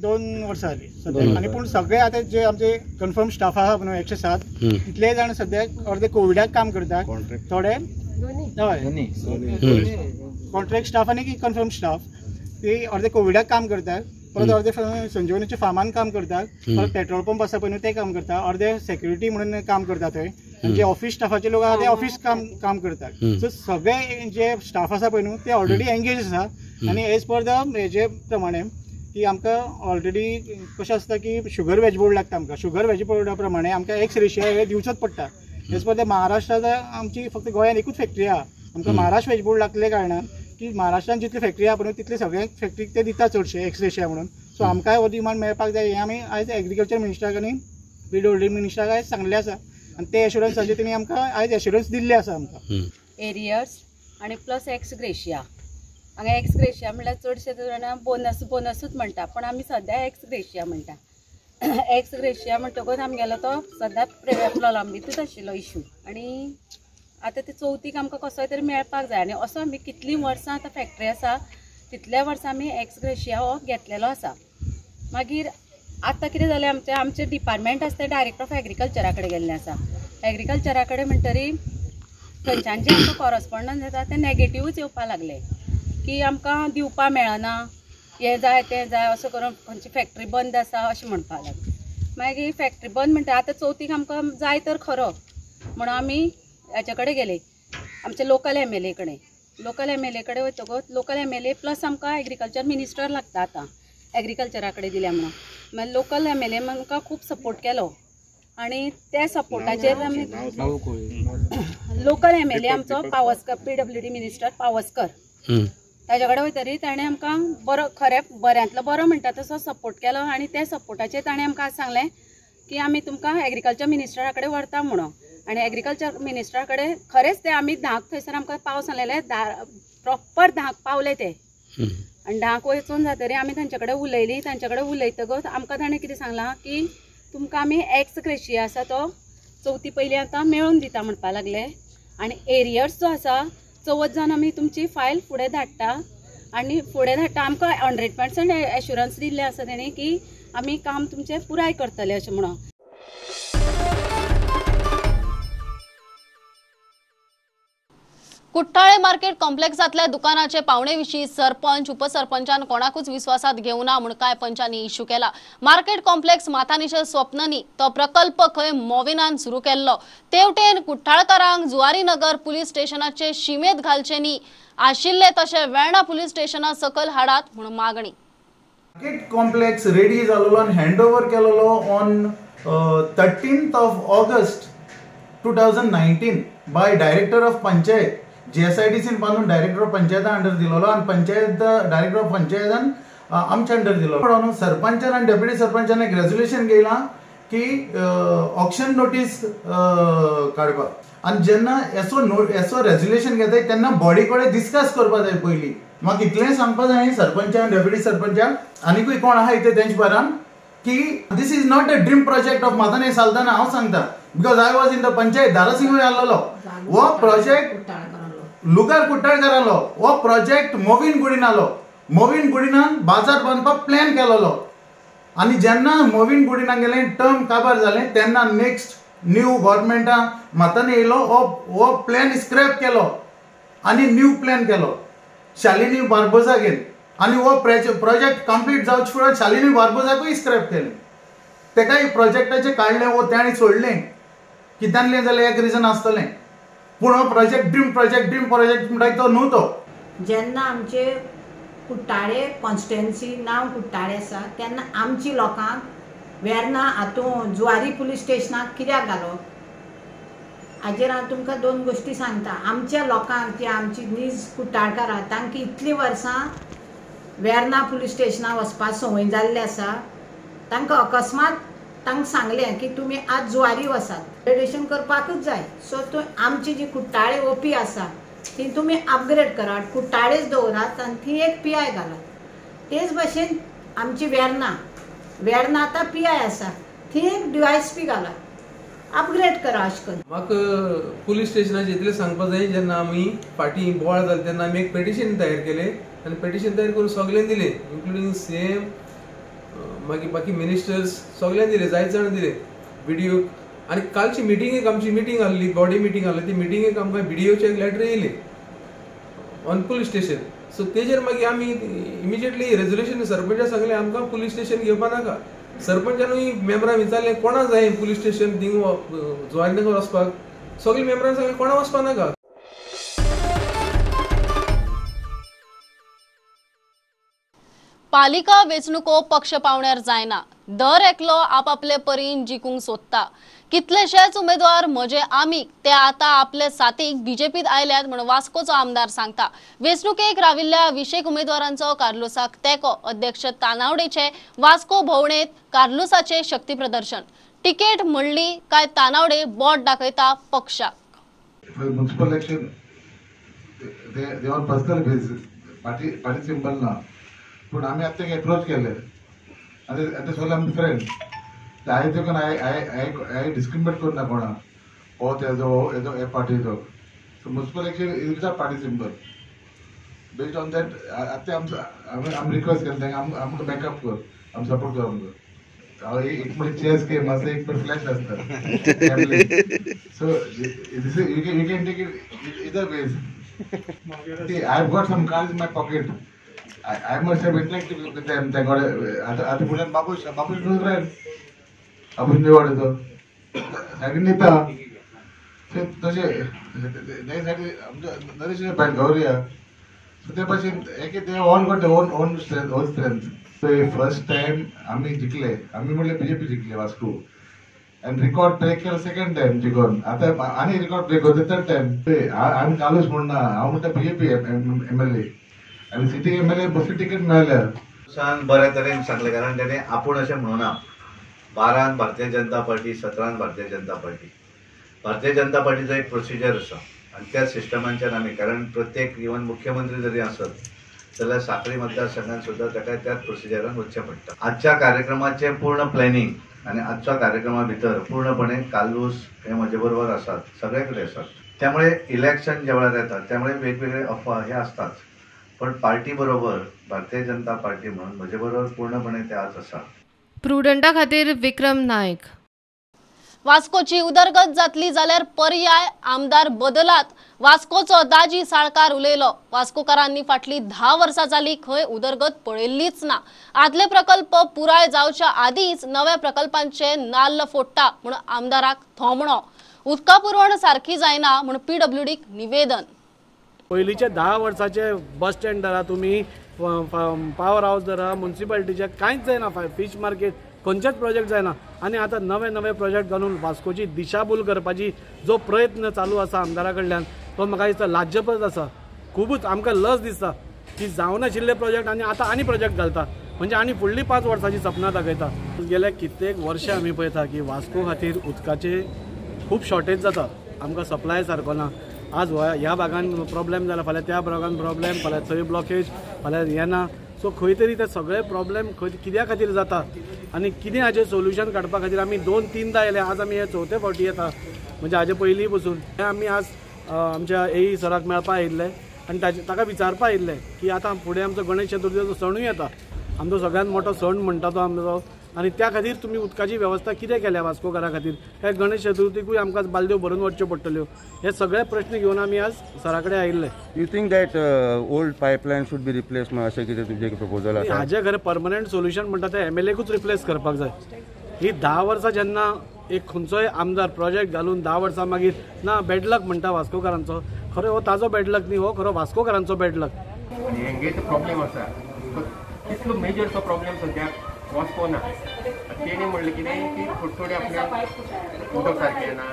2 वर्सां जाली सद्याक. आनी पूण सगळे आतां जे आमचे कन्फर्म स्टाफ आसा न्हू 107 तितले जाण सद्याक अर्दे कोविडाक काम करतात, थोडे हय कॉन्ट्रॅक्ट स्टाफ आनी कन्फर्म स्टाफ ते अर्दे कोविडाक काम करतात, परत अर्दे संजीवनीच्या फार्मान काम करतात, परत पेट्रोल पंप आसा पळय न्हू ते काम करता, अर्दे सेक्युरिटी म्हणून काम करता थंय, जे ऑफिस स्टाफाचे लोक आसा ते ऑफिस काम करतात. सो सगळे जे स्टाफ आसा पळय न्हू ते ऑलरेडी एंगेज आसा आनी एज पर the हेजे प्रमाणे की आमकां ऑलरेडी कशें आसता की शुगर वेज बोर्ड लागता आमकां, शुगर वेज बोर्डा प्रमाणे आमकां एक्स रेशिया हे दिवचोच पडटा. एज पर the महाराष्ट्रांत आमची फक्त गोंयांत एकूच फॅक्टरी आसा आमकां महाराष्ट्र वेज बोर्ड लागले कारणान की महाराष्ट्रान जितली फॅक्टरी आहा पळय तितले सगळ्यांक फॅक्टरीक ते दिता चडशे एक्स ग्रेशिया म्हणून. सो आमकांय हो डिमांड मेळपाक जाय हें आमी आयज एग्रीकल्चर मिनिस्टराक आनी पीडब्ल्यूडी मिनिस्टराक आयज सांगलें आसा आनी ते एश्युरन्साचेर तेणी आमकां आयज एश्युरन्स दिल्ले आसा आमकां. एरियर्स आनी प्लस एक्स ग्रेशिया, हांगा एक्स ग्रेशिया म्हणल्यार चडशे जाणां बोनस बोनसूच म्हणटा, पूण आमी सद्या एक्स ग्रेशिया म्हणटा. एक्स ग्रेशिया म्हणटकूच आमगेलो तो सद्या प्रलंबीतूच आशिल्लो इशू आनी आतां ते चवथीक आमकां कसोय तरी मेळपाक जाय. आनी असो आमी कितलीं वर्सां आतां फॅक्टरी आसा तितल्या वर्सां आमी एक्स ग्रेशिया हो घेतलेलो आसा. मागीर आतां कितें जालें, आमचें आमचें डिपार्टमेंट आसा तें डायरेक्टर ऑफ एग्रीकल्चरा कडेन गेल्लें आसा. एग्रीकल्चरा कडेन म्हणटरी थंयच्यान जें आमकां कॉरस्पोंडन्स येता तें नॅगेटिवूच येवपाक लागलें की आमकां दिवपा मेळना, हें जाय तें जाय असो करून खंयची फॅक्टरी बंद आसा अशें म्हणपाक लागलें. मागीर फॅक्टरी बंद म्हणटा आतां चवथीक आमकां जाय तर खरो म्हणून आमी हेचे कडेन गेले, आमचे लोकल एम एल ए कडेन. लोकल एम एल ए कडेन वयतकूच local M L A plus आमकां एग्रीकल्चर मिनिस्टर लागता आतां एग्रीकल्चरा कडेन दिल्या म्हणून. मागीर लोकल एम एल ए आमकां खूब सपोर्ट केलो आनी त्या सपोर्टाचेर आमी लोकल एम एल ए आमचो पावसकर, पीडब्ल्यूडी मिनिस्टर पावसकर, ताजे कडेन वयतरी ताणें आमकां बरो खरें बऱ्यांतलो बरो म्हणटा तसो सपोर्ट केलो आनी त्या सपोर्टाचेर ताणें आमकां आज सांगलें की आमी तुमकां एग्रीकल्चर मिनिस्टरा कडेन व्हरता म्हणून. आनी एग्रीकल्चर मिनिस्टरा कडेन खरेंच ते आमी 10क थंयसर आमकां पावस सांगलेले, प्रॉपर 10क पावले ते. आनी 10क वचून जातरी आमी तांचे कडेन उलयली, तांचे कडेन उलयतकच आमकां ताणें कितें सांगलां की तुमकां आमी एक्स ग्रेशिया आसा तो चवथी पयलीं आतां मेळोवन दिता म्हणपाक लागले. आनी एरियर्स जो आसा चवथ जावन आमी तुमची फायल फुडें धाडटा आनी फुडें धाडटा आमकां 100% एश्युरन्स दिल्लें आसा तेणी की आमी काम तुमचें पुराय करतले अशें म्हणून. कुठ्ठाळे मार्केट कॉम्प्लेक्सांतल्या दुकानाचे पावणेविशीं सरपंच उपसरपंचान कोणाकूच विश्वासात घेवना म्हूण कांय पंचांनी इश्यू केला. मार्केट कॉम्प्लेक्स माथानीचे स्वप्न न्ही, तो प्रकल्प खंय मोविनान सुरू केल्लो. तेवटेन कुठ्ठाळकारांक जुवारीनगर पुलीस स्टेशनाचे शिमेत घालचे न्ही आशिल्ले तशें वेर्णा पुलीस स्टेशना सकयल हाडात म्हूण मागणी. मार्केट कॉम्प्लेक्स रेडी जाल्लो आनी हँड ओवर केलेलो on 13th of August 2019 by director of panchayat. जीएसआयडीसीन बांदून डायरेक्टर ऑफ पंचायता अंडर दिलेलो आनी पंचायत डायरेक्टर ऑफ पंचायतान आमच्या अंडर दिलो. सरपंचान आनी डेप्युटी सरपंचान एक रेजोल्युशन घेयलां की ऑक्शन नोटीस काडपाक आनी जेन्ना एसो रेजोल्युशन घेताय तेन्ना बॉडी कडेन डिस्कस करपाक जाय पयलीं. म्हाका इतलें सांगपाक जाय सरपंचान डेप्युटी सरपंचान आनीकूय कोण आहा इतले तेंचे बारान की this is not a dream project of Matanhy Saldanha. हांव सांगता because I was in the panchayat, दारासिंगूय आहलोलो हो प्रोजेक्ट लुगार कुट्टाळकारालो हो प्रोजेक्ट मोविन गुडिनालो. मोविन गुडिनान बाजार बांदपाक प्लॅन केलेलो आनी जेन्ना मोविन गुडिनाक गेलें टर्म काबार जालें तेन्ना नेक्स्ट न्यू गव्हर्मेंटान माथानी येयलो हो प्लॅन स्क्रॅप केलो आनी न्यू प्लॅन केलो शालिनी बार्बोजा घेवन आनी हो प्रोजेक्ट कंप्लीट जावचे फुडें शालिनी बार्बोजाकूय स्क्रॅप केलें. तेकाय प्रोजेक्टाचें काडलें वो ताणें सोडलें कित्यानलें जाल्यार एक रिजन आसतलें पूण हो project dream project dream project म्हणटा तो न्हू तो. जेन्ना आमचे कुट्टाळे कॉन्स्टिट्युएन्सी नांव कुट्टाळे आसा तेन्ना आमची लोकांक वेर्ना हातूंत जुवारी पुलीस स्टेशनाक कित्याक घालो हाजेर हांव तुमकां दोन गोश्टी सांगता. आमच्या लोकांक ती आमची नीज कुट्टाळकारां तांकां इतलीं वर्सां वेर्ना पुलीस स्टेशनाक वचपाक संवय जाल्ली आसा. तांकां अकस्मात तांकां सांगलें की तुमी आज जुवारी वचात, अपग्रेडेशन करपाकूच जाय. सो तूं आमची जी कुट्टाळे ओपी आसा ती तुमी अपग्रेड करात, कुट्टाळेच दवरात आनी थंय एक पी I घालात. तेच भशेन आमची वेर्ना, वेर्ना आतां पी I आसा थंय एक डी वाय एस पी घालात, अपग्रेड करा अशें करून. म्हाका पुलीस स्टेशनाचेर इतलें सांगपाक जाय, जेन्ना आमी फाटीं बोवाळ जालें तेन्ना आमी एक पेटिशन तयार केलें आनी पेटिशन तयार करून सगल्यांक दिलें, इन्क्लुडींग सी एम, मागीर बाकी मिनिस्टर्स सगल्यांक दिलें, जायते जाणां दिलें बीडीओ. आनी कालची मिटिंगेक आमची मिटींग आहली, बॉडी मिटींग आहली, ती मिटिंगेक आमकां बीडीओचे एक लेटर येयलें ऑन पुलीस स्टेशन. सो तेजेर मागीर आमी इमिजिएटली रेजोल्युशन सरपंचा सांगलें आमकां पुलीस स्टेशन घेवपा नाका. सरपंचानूय मेम्बरांक विचारलें कोणा जाय पुलीस स्टेशन थिंग जुवारीनगर वचपाक, सगळे मेम्बरान सांगलें कोणा वचपा नाका. पालिका वेंचणुको पक्ष पावण्यार जायना, दर एकलो आपापले परीन जिखूंक सोदता. कितलेशेच उमेदवार म्हजे आमी ते आतां आपले साथीक बीजेपीत आयल्यात म्हूण वास्कोचो आमदार सांगता. वेंचणुकेक राविल्ल्या विशेक उमेदवारांचो कार्लुसाक तेंको. अध्यक्ष तानावडेचे वास्को भोंवडेंत कार्लुसाचे शक्ती प्रदर्शन. तिकेट म्हणली काय तानावडे बोट दाखयता पक्षाक. Municipal election they on personal basis party party symbol ना, पूण आमी आतां तांकां एप्रोच केले आनी आतां सगळे आमचे फ्रेंड. हांवें तेका हांवें डिस्क्रिमिनेट करुना कोणा, हो तेजो हो हेजो हे पार्टीचो. So municipal election is without party symbol. Based on that आतां आमचो आमी आमी रिक्वेस्ट केलें तांकां आमकां बॅकअप कर, आमी सपोर्ट कर आमकां. हांव एक म्हणजे चेस गेम आसता, एक म्हणजे फ्लॅश आसता. So this is you can take it either ways. See, I've got some cards in my pocket. I must have interacted with them. Thank God. आतां फुडल्यान बाबूश बाबूश क्लोज फ्रेंड, बाबूश निवाड येतो सायडीन येता तशें ते सायडीन आमचो नरेश भायर गौरिया. सो ते भाशेन एक ते all got own own strength own strength. So first time आमी जिखले, आमी म्हणल्यार बीजेपी जिखले वास्को आनी रिकॉर्ड ब्रेक केलो सेकंड टायम जिखोन. आतां आनी रिकॉर्ड ब्रेक जाता थर्ड टायम. हांवें कालूच म्हणना, हांव म्हणटा बीजेपी एमएलए आनी सिटी एमएलए बसी तिकेट मेळ्ळ्या. बऱ्या तरेन सांगलें, कारण तेणें आपूण अशें म्हणुना 12 भारतीय जनता पार्टी, 17 भारतीय जनता पार्टी. भारतीय जनता पार्टीचो एक प्रोसिजर आसा आनी त्या सिस्टमांच्यान आमी, कारण प्रत्येक इवन मुख्यमंत्री जरी आसत जाल्यार साखळी मतदारसंघात सुद्दां ताका त्याच प्रोसिजरान वचचें पडटा. आजच्या कार्यक्रमाचें पूर्ण प्लॅनिंग आनी आजच्या कार्यक्रमा भितर पूर्णपणे कार्लूस हे म्हजे बरोबर आसात, सगळे कडेन आसात. त्यामुळे इलेक्शन ज्या वेळार येता त्यामुळे वेगवेगळे अफवा हे आसताच, पण पार्टी बरोबर भारतीय जनता पार्टी म्हणून म्हजे बरोबर पूर्णपणे ते आज आसा. प्रुडंटा खातीर विक्रम नायक. वास्कोची उदरगत जातली जाल्यार पर्याय आमदार बदलात, वास्कोचो दाजी साळकार उलयलो. वास्कोकारांनी फाटली 10 वर्सां जाली खंय उदरगत पळयल्लीच ना. आदले प्रकल्प पुराय जावच्या आदींच नव्या प्रकल्पांचे नाल्ल फोडटा म्हूण आमदाराक थोमणो. उदका पुरवण सारकी जायना म्हूण पीडब्ल्यूडीक निवेदन. पयलींचे 10 वर्साचे बस स्टँड धरा तुमी, पावर हावस धरा, म्युनिसिपालिटीचे कांयच जायना, फिश मार्केट खंयचेच प्रोजेक्ट जायना. आनी आतां नवे नवे प्रोजेक्ट घालून वास्कोची दिशाभूल करपाची जो प्रयत्न चालू आसा आमदारा कडल्यान तो म्हाका दिसता लाज्यप्रद आसा. खुबूच आमकां लज दिसता की जावनाशिल्ले प्रोजेक्ट आनी आतां आनी प्रोजेक्ट घालता, म्हणजे आनी फुडली 5 वर्सांची सपनां दाखयता. गेल्या कित्येक वर्सां आमी पळयता की वास्को खातीर उदकाचे खूब शॉर्टेज जाता, आमकां सप्लाय सारको ना. आज ह्या भागान प्रॉब्लेम जाला, फाल्यां त्या भागान प्रॉब्लेम, फाल्यां थंय ब्लॉकेज, फाल्यां येना. सो खंय तरी ते सगळे प्रॉब्लेम खंय कित्या खातीर जाता आनी कितें हाजें सोल्युशन काडपा खातीर आमी 2-3दा येयले. आज आमी हे चवथे फावटी येता, म्हणजे हाजे पयलीं पसून आमी आज आमच्या एई सराक मेळपा आयिल्ले आनी ताका विचारपा आयिल्ले की आतां फुडें आमचो गणेश चतुर्थीचो सणूय येता, आमचो सगळ्यांत मोठो सण म्हणटा तो आमचो, आनी त्या खातीर तुमी उदकाची वेवस्था कितें केल्या वास्कोकारा खातीर, काय गणेश चतुर्थीकूय आमकां बालद्यो भरून वचच्यो पडटल्यो? हे सगळे प्रश्न घेवन आमी आज सरा कडेन आयिल्ले. You think that old pipeline should be replace अशें कितें तुजें प्रपोजल आसा? हाजे खरें परमनंट सोल्युशन म्हणटा तें एमएलएकूच रिप्लेस करपाक जाय. ही 10 वर्सां जेन्ना एक खंयचोय आमदार प्रोजेक्ट घालून 10 वर्सां मागीर ना बॅडलक म्हणटा वास्कोकारांचो, खरो हो ताजो बॅडलक न्ही, हो खरो वास्कोकारांचो बॅडलक. हेंगे प्रॉब्लेम आसा तितलो मेजर तो प्रॉब्लेम सद्याक वास्को ना. तेणी म्हणलें कितें की थोडे थोडे आपल्याक उदक सारकें येना,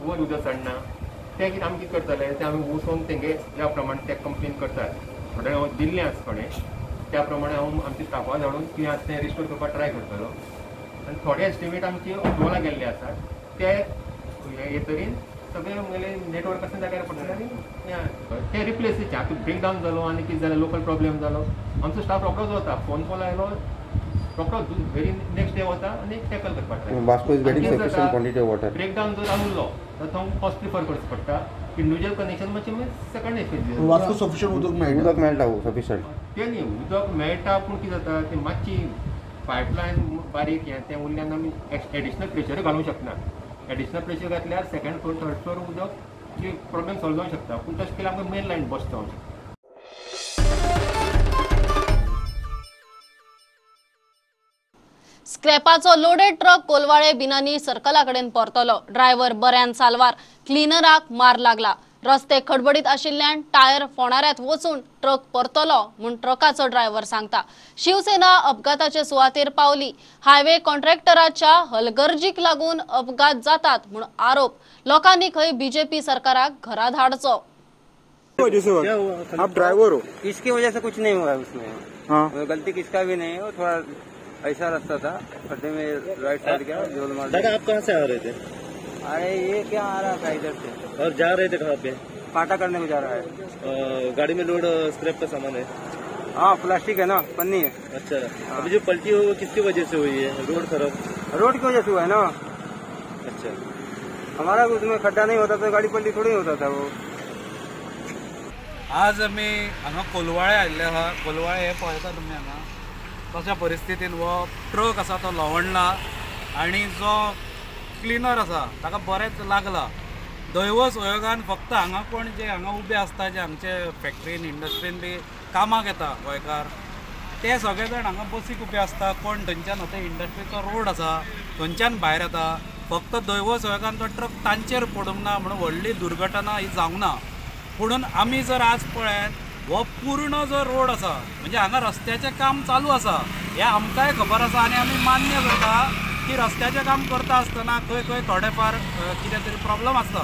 वयर उदक चडना, तें कितें आमी कितें करतले तें आमी वचून तेंगे ज्या प्रमाणे ते कंप्लेन करतात थोडे हांव दिल्लें आसा कोणें त्या प्रमाणे हांव आमच्या स्टाफाक धाडून कितें आसा तें रिस्टोर करपाक ट्राय करतलो. आनी थोडे एस्टिमेट आमचे अप्रुवला गेल्ले आसात ते हे तरेन सगळे म्हगेले नेटवर्क आसा जाग्यार पडटले आनी ते रिप्लेस. आतां ब्रेकडावन जालो आनी कितें जालें लोकल प्रॉब्लेम जालो, आमचो स्टाफ रोकडोच वता, फोन कॉल आयलो रोकडोच व्हेरी नेक्स्ट डे वता आनी टॅकल करपाक try. Vasco is getting sufficient quantity of water. Breakdown जर उरलो तर तो कॉस्ट प्रिफर करचो पडटा. इंडिविज्युअल कनेक्शन मातशें सेकंड एफेक्ट. वास्को सफिशियंट उदक मेळटा? उदक मेळटा सफिशियंट तें न्ही, उदक मेळटा पूण कितें जाता तें मातशी पायपलायन बारीक हें तें उरल्यान आमी एडिशनल प्रेशर घालूंक शकना. एडिशनल प्रेशर घातल्यार सेकंड फ्लोर थर्ड फ्लोर उदक प्रॉब्लेम सॉल्व जावंक शकता, पूण तशें केल्यार आमकां मेन लायन बस्ट जावंक शकता. स्क्रॅपाचो लोडेड ट्रक कोलवाळे बिनानी सर्कला कडेन परतलो. ड्रायव्हर बऱ्यान साल्वार, क्लिनराक मार लागला. रस्ते खडबडीत आशिल्ल्यान टायर फोणाऱ्यात वचून ट्रक परतलो म्हूण ट्रकाचो ड्रायव्हर सांगता। शिवसेना अपघाताचे सुवातेर पावली। हायवे कॉन्ट्रॅक्टराच्या हलगर्जीक लागून अपघात जातात म्हूण आरोप। लोकांनी खंय बीजेपी सरकाराक घरा धाडचो। आप ड्राइवर हो, इसकी वजह से कुछ नहीं हुआ है उसमें। हाँ। गलती किसका भी नहीं है, वो थोड़ा ऐसा रास्ता था, खड्डे में राइट साइड गया, जोल मार। दादा आप कहाँ से आ रहे थे? अरे ये क्या आ रहा था इधर से। और जा रहे थे कहाँ पे? काटा करने को जा रहा है। गाड़ी में लोड स्क्रैप का सामान है? हाँ, प्लास्टिक है ना, पन्नी है। अच्छा। हाँ। अभी जो पलटी हुई वो किसकी वजह से हुई है? रोड खराब, रोड की वजह से हुआ है ना। अच्छा, हमारा उसमें खड्डा नहीं होता तो गाड़ी पलटी थोड़ी होता था वो। आज आमी हांगा कोलवाळे आयिल्ले आहा। कोलवाळे हे पळयता तुमी हांगा तशा परिस्थितीन हो ट्रक आसा तो लवणला आनी जो क्लिनर आसा ताका बरेंच लागला। दैव संयोगान फक्त हांगा कोण जे हांगा उबे आसता, जे आमचे फॅक्टरीन इंडस्ट्रीन बी कामाक येता गोंयकार, ते सगळे जाण हांगा बसीक उबे आसता। कोण थंयच्यान ते इंडस्ट्रीचो रोड आसा थंयच्यान भायर येता। फक्त दैव संयोगान तो ट्रक तांचेर पडूंक ना म्हणून व्हडली दुर्घटना ही जावंक ना। पुणून आमी जर आज पळयत हो पूर्ण जो रोड आसा म्हणजे हांगा रस्त्याचें काम चालू आसा हें आमकांय खबर आसा आनी आमी मान्य करता की रस्त्याचें काम करता आसतना खंय खंय थोडे फार कितें तरी प्रॉब्लम आसता।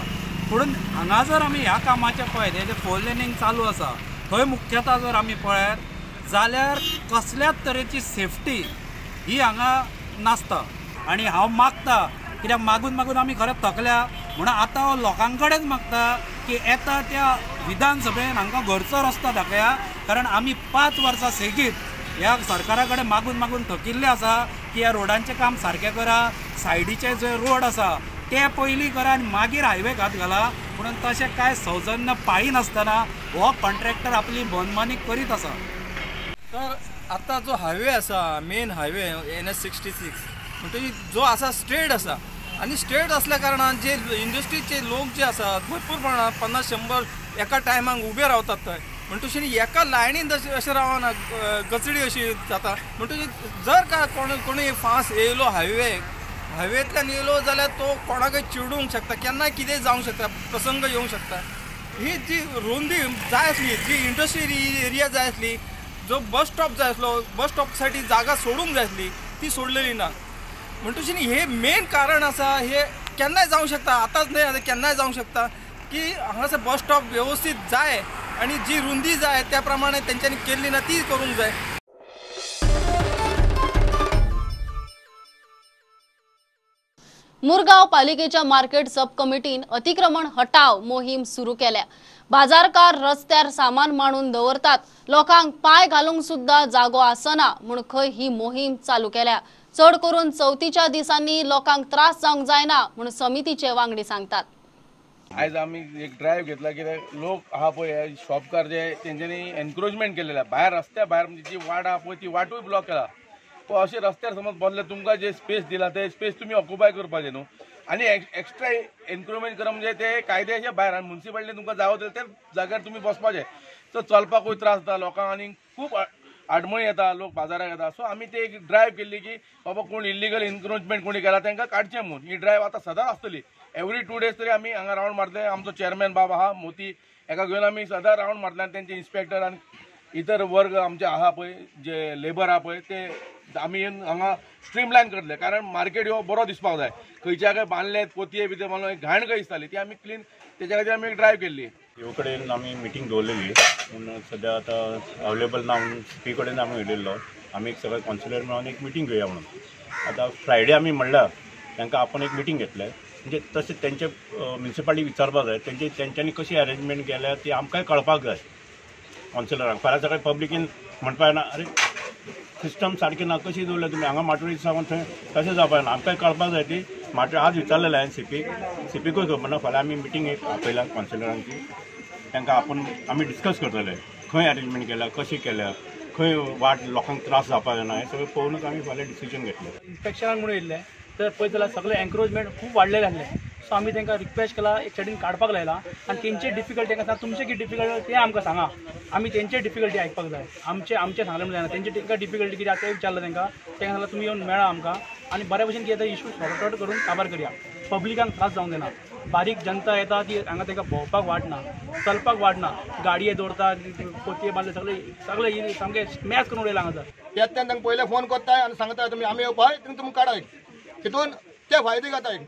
पुणून हांगा जर आमी ह्या कामाचें पळयत, हें जें फोर लेनींग चालू आसा थंय मुख्यता जर आमी पळयत जाल्यार कसल्याच तरेची सेफ्टी ही हांगा नासता। आनी हांव मागता, कित्याक मागून मागून आमी खरें थकल्या, म्हणून आतां हांव लोकां कडेन मागता की येता त्या विधानसभेन हांकां घरचो रस्तो दाखया। कारण आमी 5 वर्सां सेगीत ह्या सरकारा कडेन मागून मागून थकिल्ले आसा की ह्या रोडांचें काम सारकें करा, सायडीचे जे रोड आसा ते पयलीं करा आनी मागीर हायवे हात घाला। पूण तशें कांय सौजन्य पाळिनासतना हो कॉन्ट्रॅक्टर आपली मनमानी करीत आसा। तर आतां जो हायवे आसा, मेन हायवे NH 66 म्हणटकीर जो आसा स्ट्रेट आसा आनी स्ट्रेट असल्या कारणान जे इंडस्ट्रीचे लोक जे आसात भरपूर प्रमाणात 50-100 एका टायमाक उबे रावतात थंय, म्हणटकीर एका लायनीन अशें रावना, गचडी अशी जाता। म्हणटकीर जर का कोणूय फास्ट येयलो हायवेंतल्यान येयलो जाल्यार तो कोणाकय चिडूंक शकता, केन्नाय कितें जावंक शकता, प्रसंग येवंक शकता। ही जी रुंदी जाय आसली, जी इंडस्ट्री एरिया जाय आसली, जो बस स्टॉप जाय आसलो, बस स्टॉप साठी जागा सोडूंक जाय आसली, ती सोडलेली ना। म्हणटकीर हे मेन कारण आसा, हे केन्नाय जावंक शकता, आतांच न्हय आतां केन्नाय जावंक शकता की हांगासर बस स्टॉप व्यवस्थीत जाय आनी जी रुंदी जाय त्या प्रमाणे तेंच्यांनी केल्ली ना ती करूंक जाय। मुरगांव पालिकेच्या मार्केट सब कमिटीन अतिक्रमण हटाव मोहीम सुरू केल्या। बाजारकार रस्त्यार सामान मांडून दवरतात, लोकांक पाय घालूंक सुद्धा जागो आसना म्हूण खंय ही मोहीम चालू केल्या। चड करून चवथीच्या दिसांनी लोकांक त्रास जावंक जायना म्हूण समितीचे वांगडी सांगतात। आयज आमी एक ड्रायव्ह घेतला कित्याक लोक आहा पळय शॉपकार जे तेंच्यांनी एनक्रोचमेंट केलेले आहा भायर, रस्त्या भायर, म्हणजे जी वाट आहा पळय ती वाटूय ब्लॉक केला। पळय अशें रस्त्यार समज बसले तुमकां जे स्पेस दिला ते स्पेस तुमी ऑक्युपाय करपाचें न्हू, आनी एक्स्ट्रा एनक्रोचमेंट करप म्हणजे ते कायद्याच्या भायर, आनी म्युनिसिपालिटीन तुमकां जागो दिला त्या जाग्यार तुमी बसपाचें। सो चलपाकूय त्रास जाता लोकांक आनी खूब आडमळी येता, लोक बाजाराक येता। सो आमी ते एक ड्रायव्ह केल्ली की बाबा कोण इल्लिगल एनक्रोचमेंट कोणी केला तांकां काडचें म्हूण। ही ड्रायव्ह आतां सदांच आसतली, एवरी 2 डेज तरी आमी हांगा रावंड मारतले। आमचो चेअरमॅन बाब आहा मोती, हेका घेवन आमी सदां रावंड मारतले आनी तेंचे इन्स्पेक्टर आनी इतर वर्ग आमचे आहा पळय जे लेबर आहा पळय ते आमी येवन हांगा स्ट्रीमलायन करतले। कारण मार्केट ह्यो बरो दिसपाक जाय, खंयच्या खंय बांदले पोतये बितये बांदले घाण खंय दिसताली ती आमी क्लीन, तेच्या खातीर आमी एक ड्रायव्ह केल्ली। ह्यो कडेन आमी मिटींग दवरलेली पूण सद्या आतां अवेलेबल ना म्हणून सीपी कडेन आमी उलयल्लो, आमी एक सगळे कावन्सिलर मेळोन एक मिटींग घेवया म्हणून। आतां फ्रायडे आमी म्हणल्यार तांकां आपोवन एक मिटींग घेतले, म्हणजे तशें तेंचे म्युनिसिपालिटी विचारपाक जाय, तेंच्यांनी कशी अरेंजमेंट केल्या ती आमकांय कळपाक जाय कावन्सिलरांक। फाल्यां सकाळी पब्लिकेन म्हणपाक ना अरे सिस्टम सारकें ना, कशी दवरल्या तुमी हांगा माटोळी सावन थंय, तशें जावपाक ना, आमकांय कळपाक जाय ती माटोळी। आज विचारलेलें हांवें सीपीक, सीपीकूय खबर ना। फाल्यां आमी मिटींग एक आपयला कावन्सिलरांची, तांकां आपोवन आमी डिस्कस करतले खंय अरेंजमेंट केल्या, कशी केल्या, खंय वाट लोकांक त्रास जावपाक जायना, हें सगळें पळोवनूच आमी फाल्यां डिसिजन घेतलें। इन्स्पेक्शनाक म्हणून येयल्ले तर पळयत जाल्यार सगळें एन्क्रोचमेंट खूब वाडलेलें आसलें। सो आमी तांकां रिक्वेस्ट केला एक सायडीन काडपाक लायला आनी तेंचे डिफिकल्टी आसा, तुमचे कितें डिफिकल्टी तें आमकां सांगा, आमी तेंचे डिफिकल्टी आयकपाक जाय। आमचें सांगलें म्हणून जायना, तेंचे तांकां डिफिकल्टी कितें आसा तें विचारलें तांकां, तांकां सांगलें तुमी येवन मेळा आमकां आनी बऱ्या भशेन कितें इशू सॉर्ट आवट करून काबार करया, पब्लिकांक त्रास जावंक दिना। बारीक जनता येता ती हांगा तांकां भोंवपाक वाट ना, चलपाक वाट ना, गाडये दवरता, पोतये बांदले, सगळे सगळे सामके मॅच करून उडयला हांगासर. तेन्ना तांकां पयले फोन करताय आनी सांगता तुमी आमी येवपाय तुमी तुमकां काडाय, तितून ते फायदे घेताय.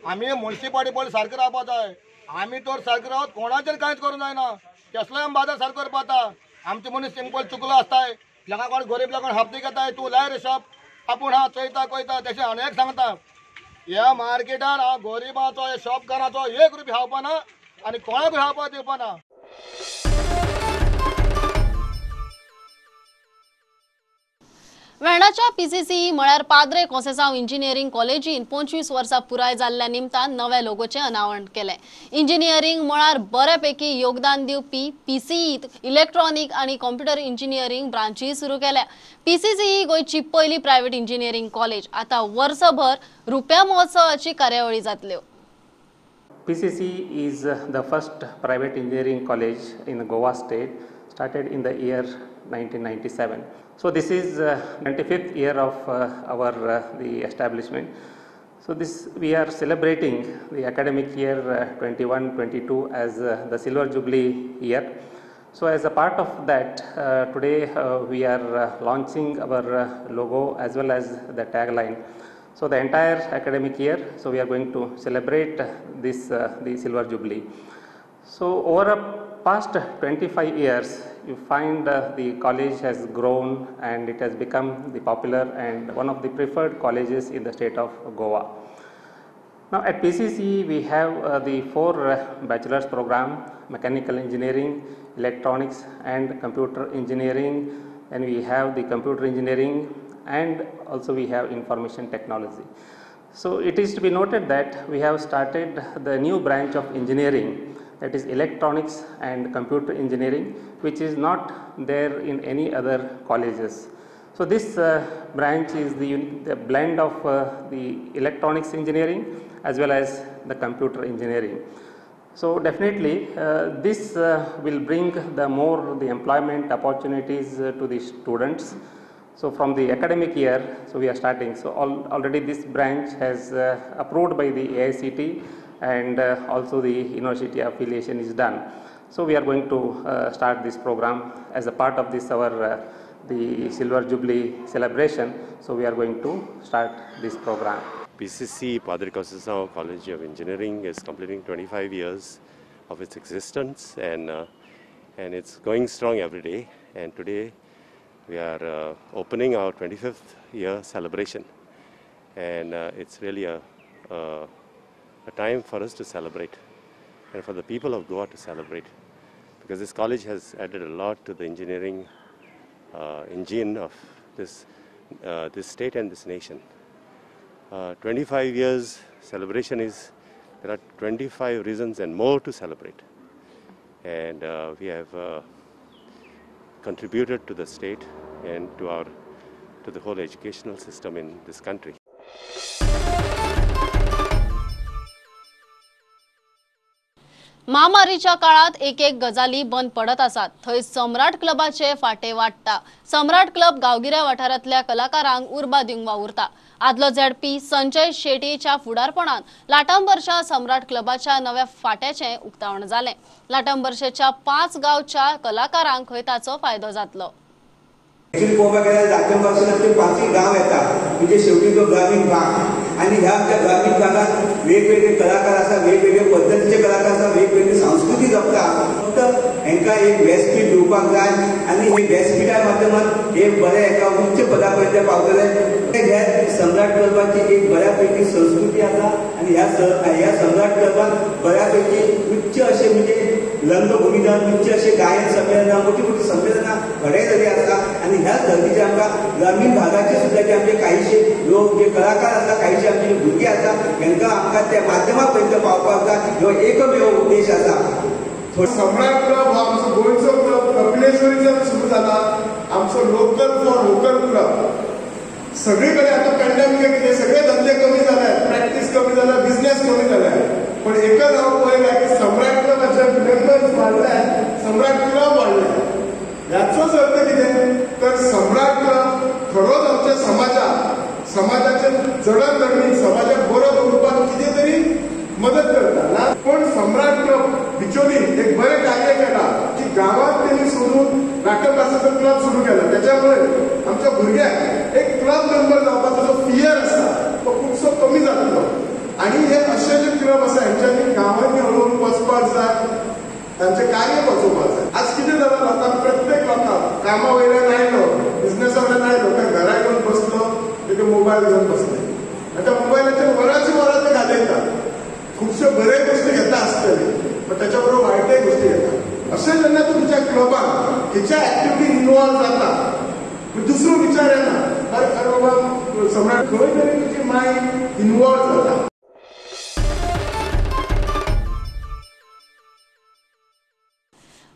आमी मुन्सिपालिटी पयलीं सारकें रावपा जाय. आमी तर सारकें रावत कोणाचेर कांयच करूंक जायना. केसलोय आमी बाजार सारको करपा जाता. आमचे मनीस सिंपल चुकलो आसताय, लोकां कोण गरीब लोकांक हप्ते घेताय, तूं लाय रे शॉप आपूण हा चोयता कोयता. तशें आनी एक सांगता, ह्या मार्केटान हांव गरिबाचो ह्या शॉपकाराचो एक रुपया खावपा ना आनी कोणाकूय खावपा दिवपा ना. वेर्णाच्या पीसीसी म्हळ्यार पाद्रे कोंसेसांव इंजिनियरींग कॉलेजीन 25 वर्सां पुराय जाल्ल्या निमतान नव्या लोगोचें अनावरण केलें. इंजिनियरींग मळार बऱ्यापैकी योगदान दिवपी पीसीईत इलेक्ट्रॉनिक आनी कॉम्प्युटर इंजिनियरींग ब्रांचीय सुरू केल्या. पीसीसीई गोंयची पयली प्रायव्हेट इंजिनियरींग कॉलेज. आतां वर्सभर रुप्या महोत्सवाची कार्यावळी जातल्यो. PCC is the first private engineering college in Goa state, started in the year 1997. So this is 25th year of our the establishment. So this we are celebrating the academic year 21-22 as the silver jubilee year. So as a part of that, today we are launching our logo as well as the tagline. So the entire academic year, so we are going to celebrate this the silver jubilee. So over a past 25 years, you find the college has grown and it has become the popular and one of the preferred colleges in the state of Goa. Now at PCC we have the 4 bachelor's program: mechanical engineering, electronics and computer engineering, and we have the computer engineering, and also we have information technology. So it is to be noted that we have started the new branch of engineering, that is electronics and computer engineering, which is not there in any other colleges. So this branch is the blend of the electronics engineering as well as the computer engineering. So definitely this will bring the more the employment opportunities to the students. So from the academic year, so we are starting. So already this branch has approved by the AICTE, and also the university affiliation is done. So we are going to start this program as a part of this our the Silver Jubilee celebration. So we are going to start this program. PCC Padre Conceição College of Engineering is completing 25 years of its existence, and it's going strong every day. And today we are opening our 25th year celebration, and it's really a time for us to celebrate and for the people of Goa to celebrate, because this college has added a lot to the engineering engine of this, this state and this nation. 25 years celebration is, there are 25 reasons and more to celebrate, and we have contributed to the state and to the whole educational system in this country. महामारीच्या काळात एक एक गजाली बंद पडत आसात थंय सम्राट क्लबाचे फाटे वाडटा. सम्राट क्लब गांवगिऱ्या वाठारांतल्या कलाकारांक उर्बा दिवंक वावुरता. आदलो झेडपी संजय शेटयेच्या फुडारपणान लाटांबरच्या सम्राट क्लबाच्या नव्या फाट्याचें उक्तावण जालें. लाटांबरशेच्या 5 गांवच्या कलाकारांक खंय ताचो फायदो जातलो. एक्चुअली पळोवपाक गेल्यार लाटांबरशेन आमचे 5 गांव येता, म्हणजे शेवटी जो ग्रामीण भाग, आनी ह्या आमच्या ग्रामीण भागात वेगवेगळे कलाकार आसा, वेगवेगळे पद्दतीचे कलाकार आसा, वेगवेगळी संस्कृती जपता. फक्त हेंकां एक व्यासपीठ दिवपाक जाय आनी हे व्यासपीठा माध्यमात हे बरे एका उच्च पदा पर्यंत पावतले. ह्या सम्राट क्लबाची एक बऱ्यापैकी संस्कृती आसा आनी ह्या सम्राट क्लबान बऱ्यापैकी उच्च अशे म्हणजे रंगभूमिदान उच्च अशे गायन संमेलनां, मोठी मोठी संमेलनां घडयलेली आसा. आनी ह्याच धर्तीचे आमकां ग्रामीण भागाचे सुद्दां जे आमचे काहीशे लोक जे कलाकार आसा, काहीशे आमचे जे भुरगे आसा, हेंकां आमकां त्या माध्यमा पर्यंत पावपाक जाय, हो एकमेव उद्देश आसा. सम्राट क्लब हो आमचो गोंयचो क्लब कपिलेश्वरीच्यान सुरू जाला, आमचो लोकल फॉर वोकल क्लब. सगळी कडेन आतां पॅन्डेमिक कितें सगळे धंदे कमी जाले, प्रॅक्टीस कमी जाल्या, बिझनेस कमी जाले, पण एकच हांव पळयलां की सम्राट क्लबाचे मेंबर्स वाडले, सम्राट क्लब वाडले. ह्याचोच अर्थ कितें तर सम्राट क्लब खरोच आमच्या समाजाक, समाजाचे जडणघडणीक, समाजाक बरो दवरपाक कितें तरी मदत करता. कास्तांव क्लब सुरू केला. त्याच्यामुळे आमच्या भुरग्यांक एक क्लब मेंबर जावपाचो जो फियर आसा तो खुबसो कमी जातलो आनी हे अशे जे क्लब आसा हेंच्यांनी गांवांनी हळूहळू वचपाक जाय, तांचें कार्य पचोवपाक जाय. आज कितें जालां, लोकांक प्रत्येक लोकांक कामा वयल्यान आयलो, बिजनेसा वयल्यान आयलो काय घरा येवन बसलो, तेका मोबायल घेवन बसले आनी त्या मोबायलाचेर वरांची वरां ते घालयतात. खुबश्यो बऱ्यो गोश्टी घेता आसतली पण त्याच्या बरोबर वायटय गोश्टी घेता. अशें जेन्ना तुमच्या क्लबान खंयच्या एक्टिविटी इनवॉल्व जाता दुसरो विचार येना, अरे अरे बाबा सम्राट खंय तरी तुजी मायंड इनवॉल्व जाता.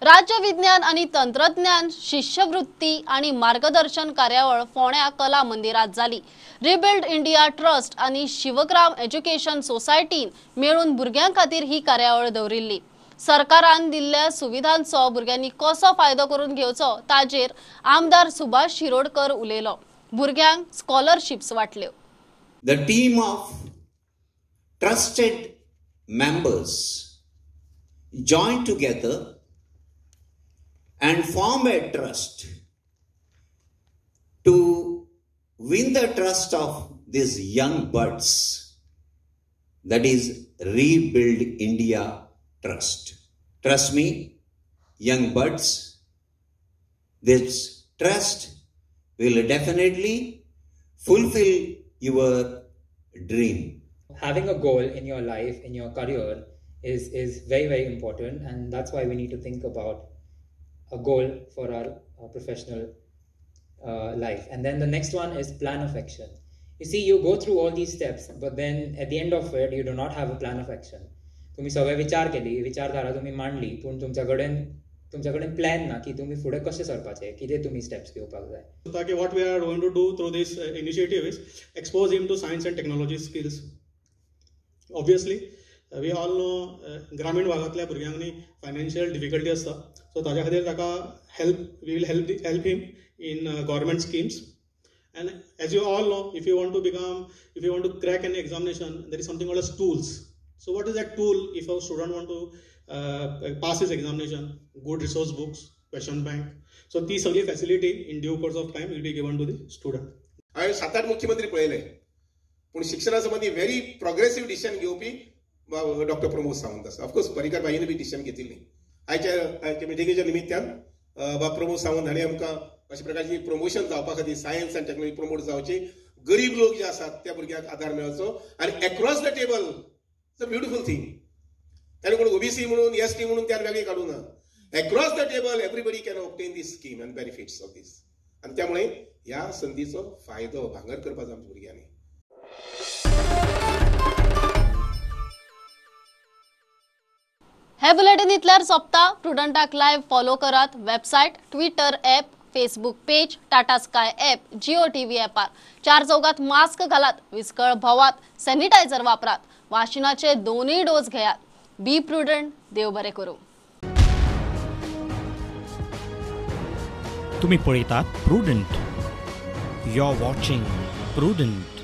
राज्य विज्ञान आणि तंत्रज्ञान शिष्यवृत्ती आणि मार्गदर्शन कार्यावळ फोण्या कला मंदिरात झाली. रिबिल्ड इंडिया ट्रस्ट आणि शिवग्राम एज्युकेशन सोसायटीन मेळून भुरग्यां खातीर ही कार्यावळ दवरिल्ली. सरकारान दिल्ल्या सुविधांचो भुरग्यांनी कसो फायदो करून घेवचो ताजेर आमदार सुभाष शिरोडकर उलयलो. भुरग्यांक scholarships वाटल्यो. The team of trusted members join together and form a trust to win the trust of these young buds, that is Rebuild India Trust. Trust me, young buds, this trust will definitely fulfill your dream. Having a goal in your life, in your career is very, very important, and that's why we need to think about a goal for our professional life. And then the next one is plan of action. You see, you go through all these steps, but then at the end of it, you do not have a plan of action. तुम्ही सगळे विचार केली, विचारधारा तुम्ही मांडली, पूण तुमच्याकडेन plan ना की तुम्ही फुडें कशें सरपाचें, कितें तुम्ही स्टेप्स घेवपाक जाय. ताकी what we are going to do through this initiative is expose him to science and technology skills. Obviously we all know ग्रामीण भागांतल्या भुरग्यांनी फायनान्शियल डिफिकल्टी आसता, सो ताज्या खातीर ताका help, we will help him in government schemes. And as you all know, if you want to become, if you want to crack an examination, there is something called as tools. So what is that tool if a student want to pass his examination? Good resource books, question bank. So ती सगळी facility in due course of time will be given to the student. हांवें 7-8 मुख्यमंत्री पळयले, पूण शिक्षणा संबंदी very progressive decision घेवपी doctor Pramod Sawant आसा. ऑफकोर्स पर्रीकर भाईन बी डिसिजन घेतिल्ली. आयच्या मिटिंगेच्या निमित्तान बाब प्रमोद सावंत हांणी आमकां अशा प्रकारची प्रमोशन जावपा खातीर सायन्स आनी टेक्नॉलॉजी प्रमोट जावची, गरीब लोक जे आसात त्या भुरग्यांक आदार मेळचो आनी across the table it's a beautiful thing. ताणें कोण ओबीसी म्हणून एस टी म्हणून त्यान वेगळी काडूं ना. Across the table everybody can obtain this scheme and benefits of this. आनी त्यामुळे ह्या संदीचो फायदो भांगर करपाचो आमच्या भुरग्यांनी. हे बुलेटिन इतल्यार सोंपता. प्रुडंटाक लायव्ह फॉलो करात website, Twitter app, Facebook page, Tata Sky app, Jio TV ॲपार. 4 चौकात मास्क घालात, विस्कळ भोवात, सॅनिटायझर वापरात, वाशिनाचे 2 डोस घेयात. बी प्रुडंट. देव बरें करूं. तुम्ही पळयतात Prudent. You are watching Prudent.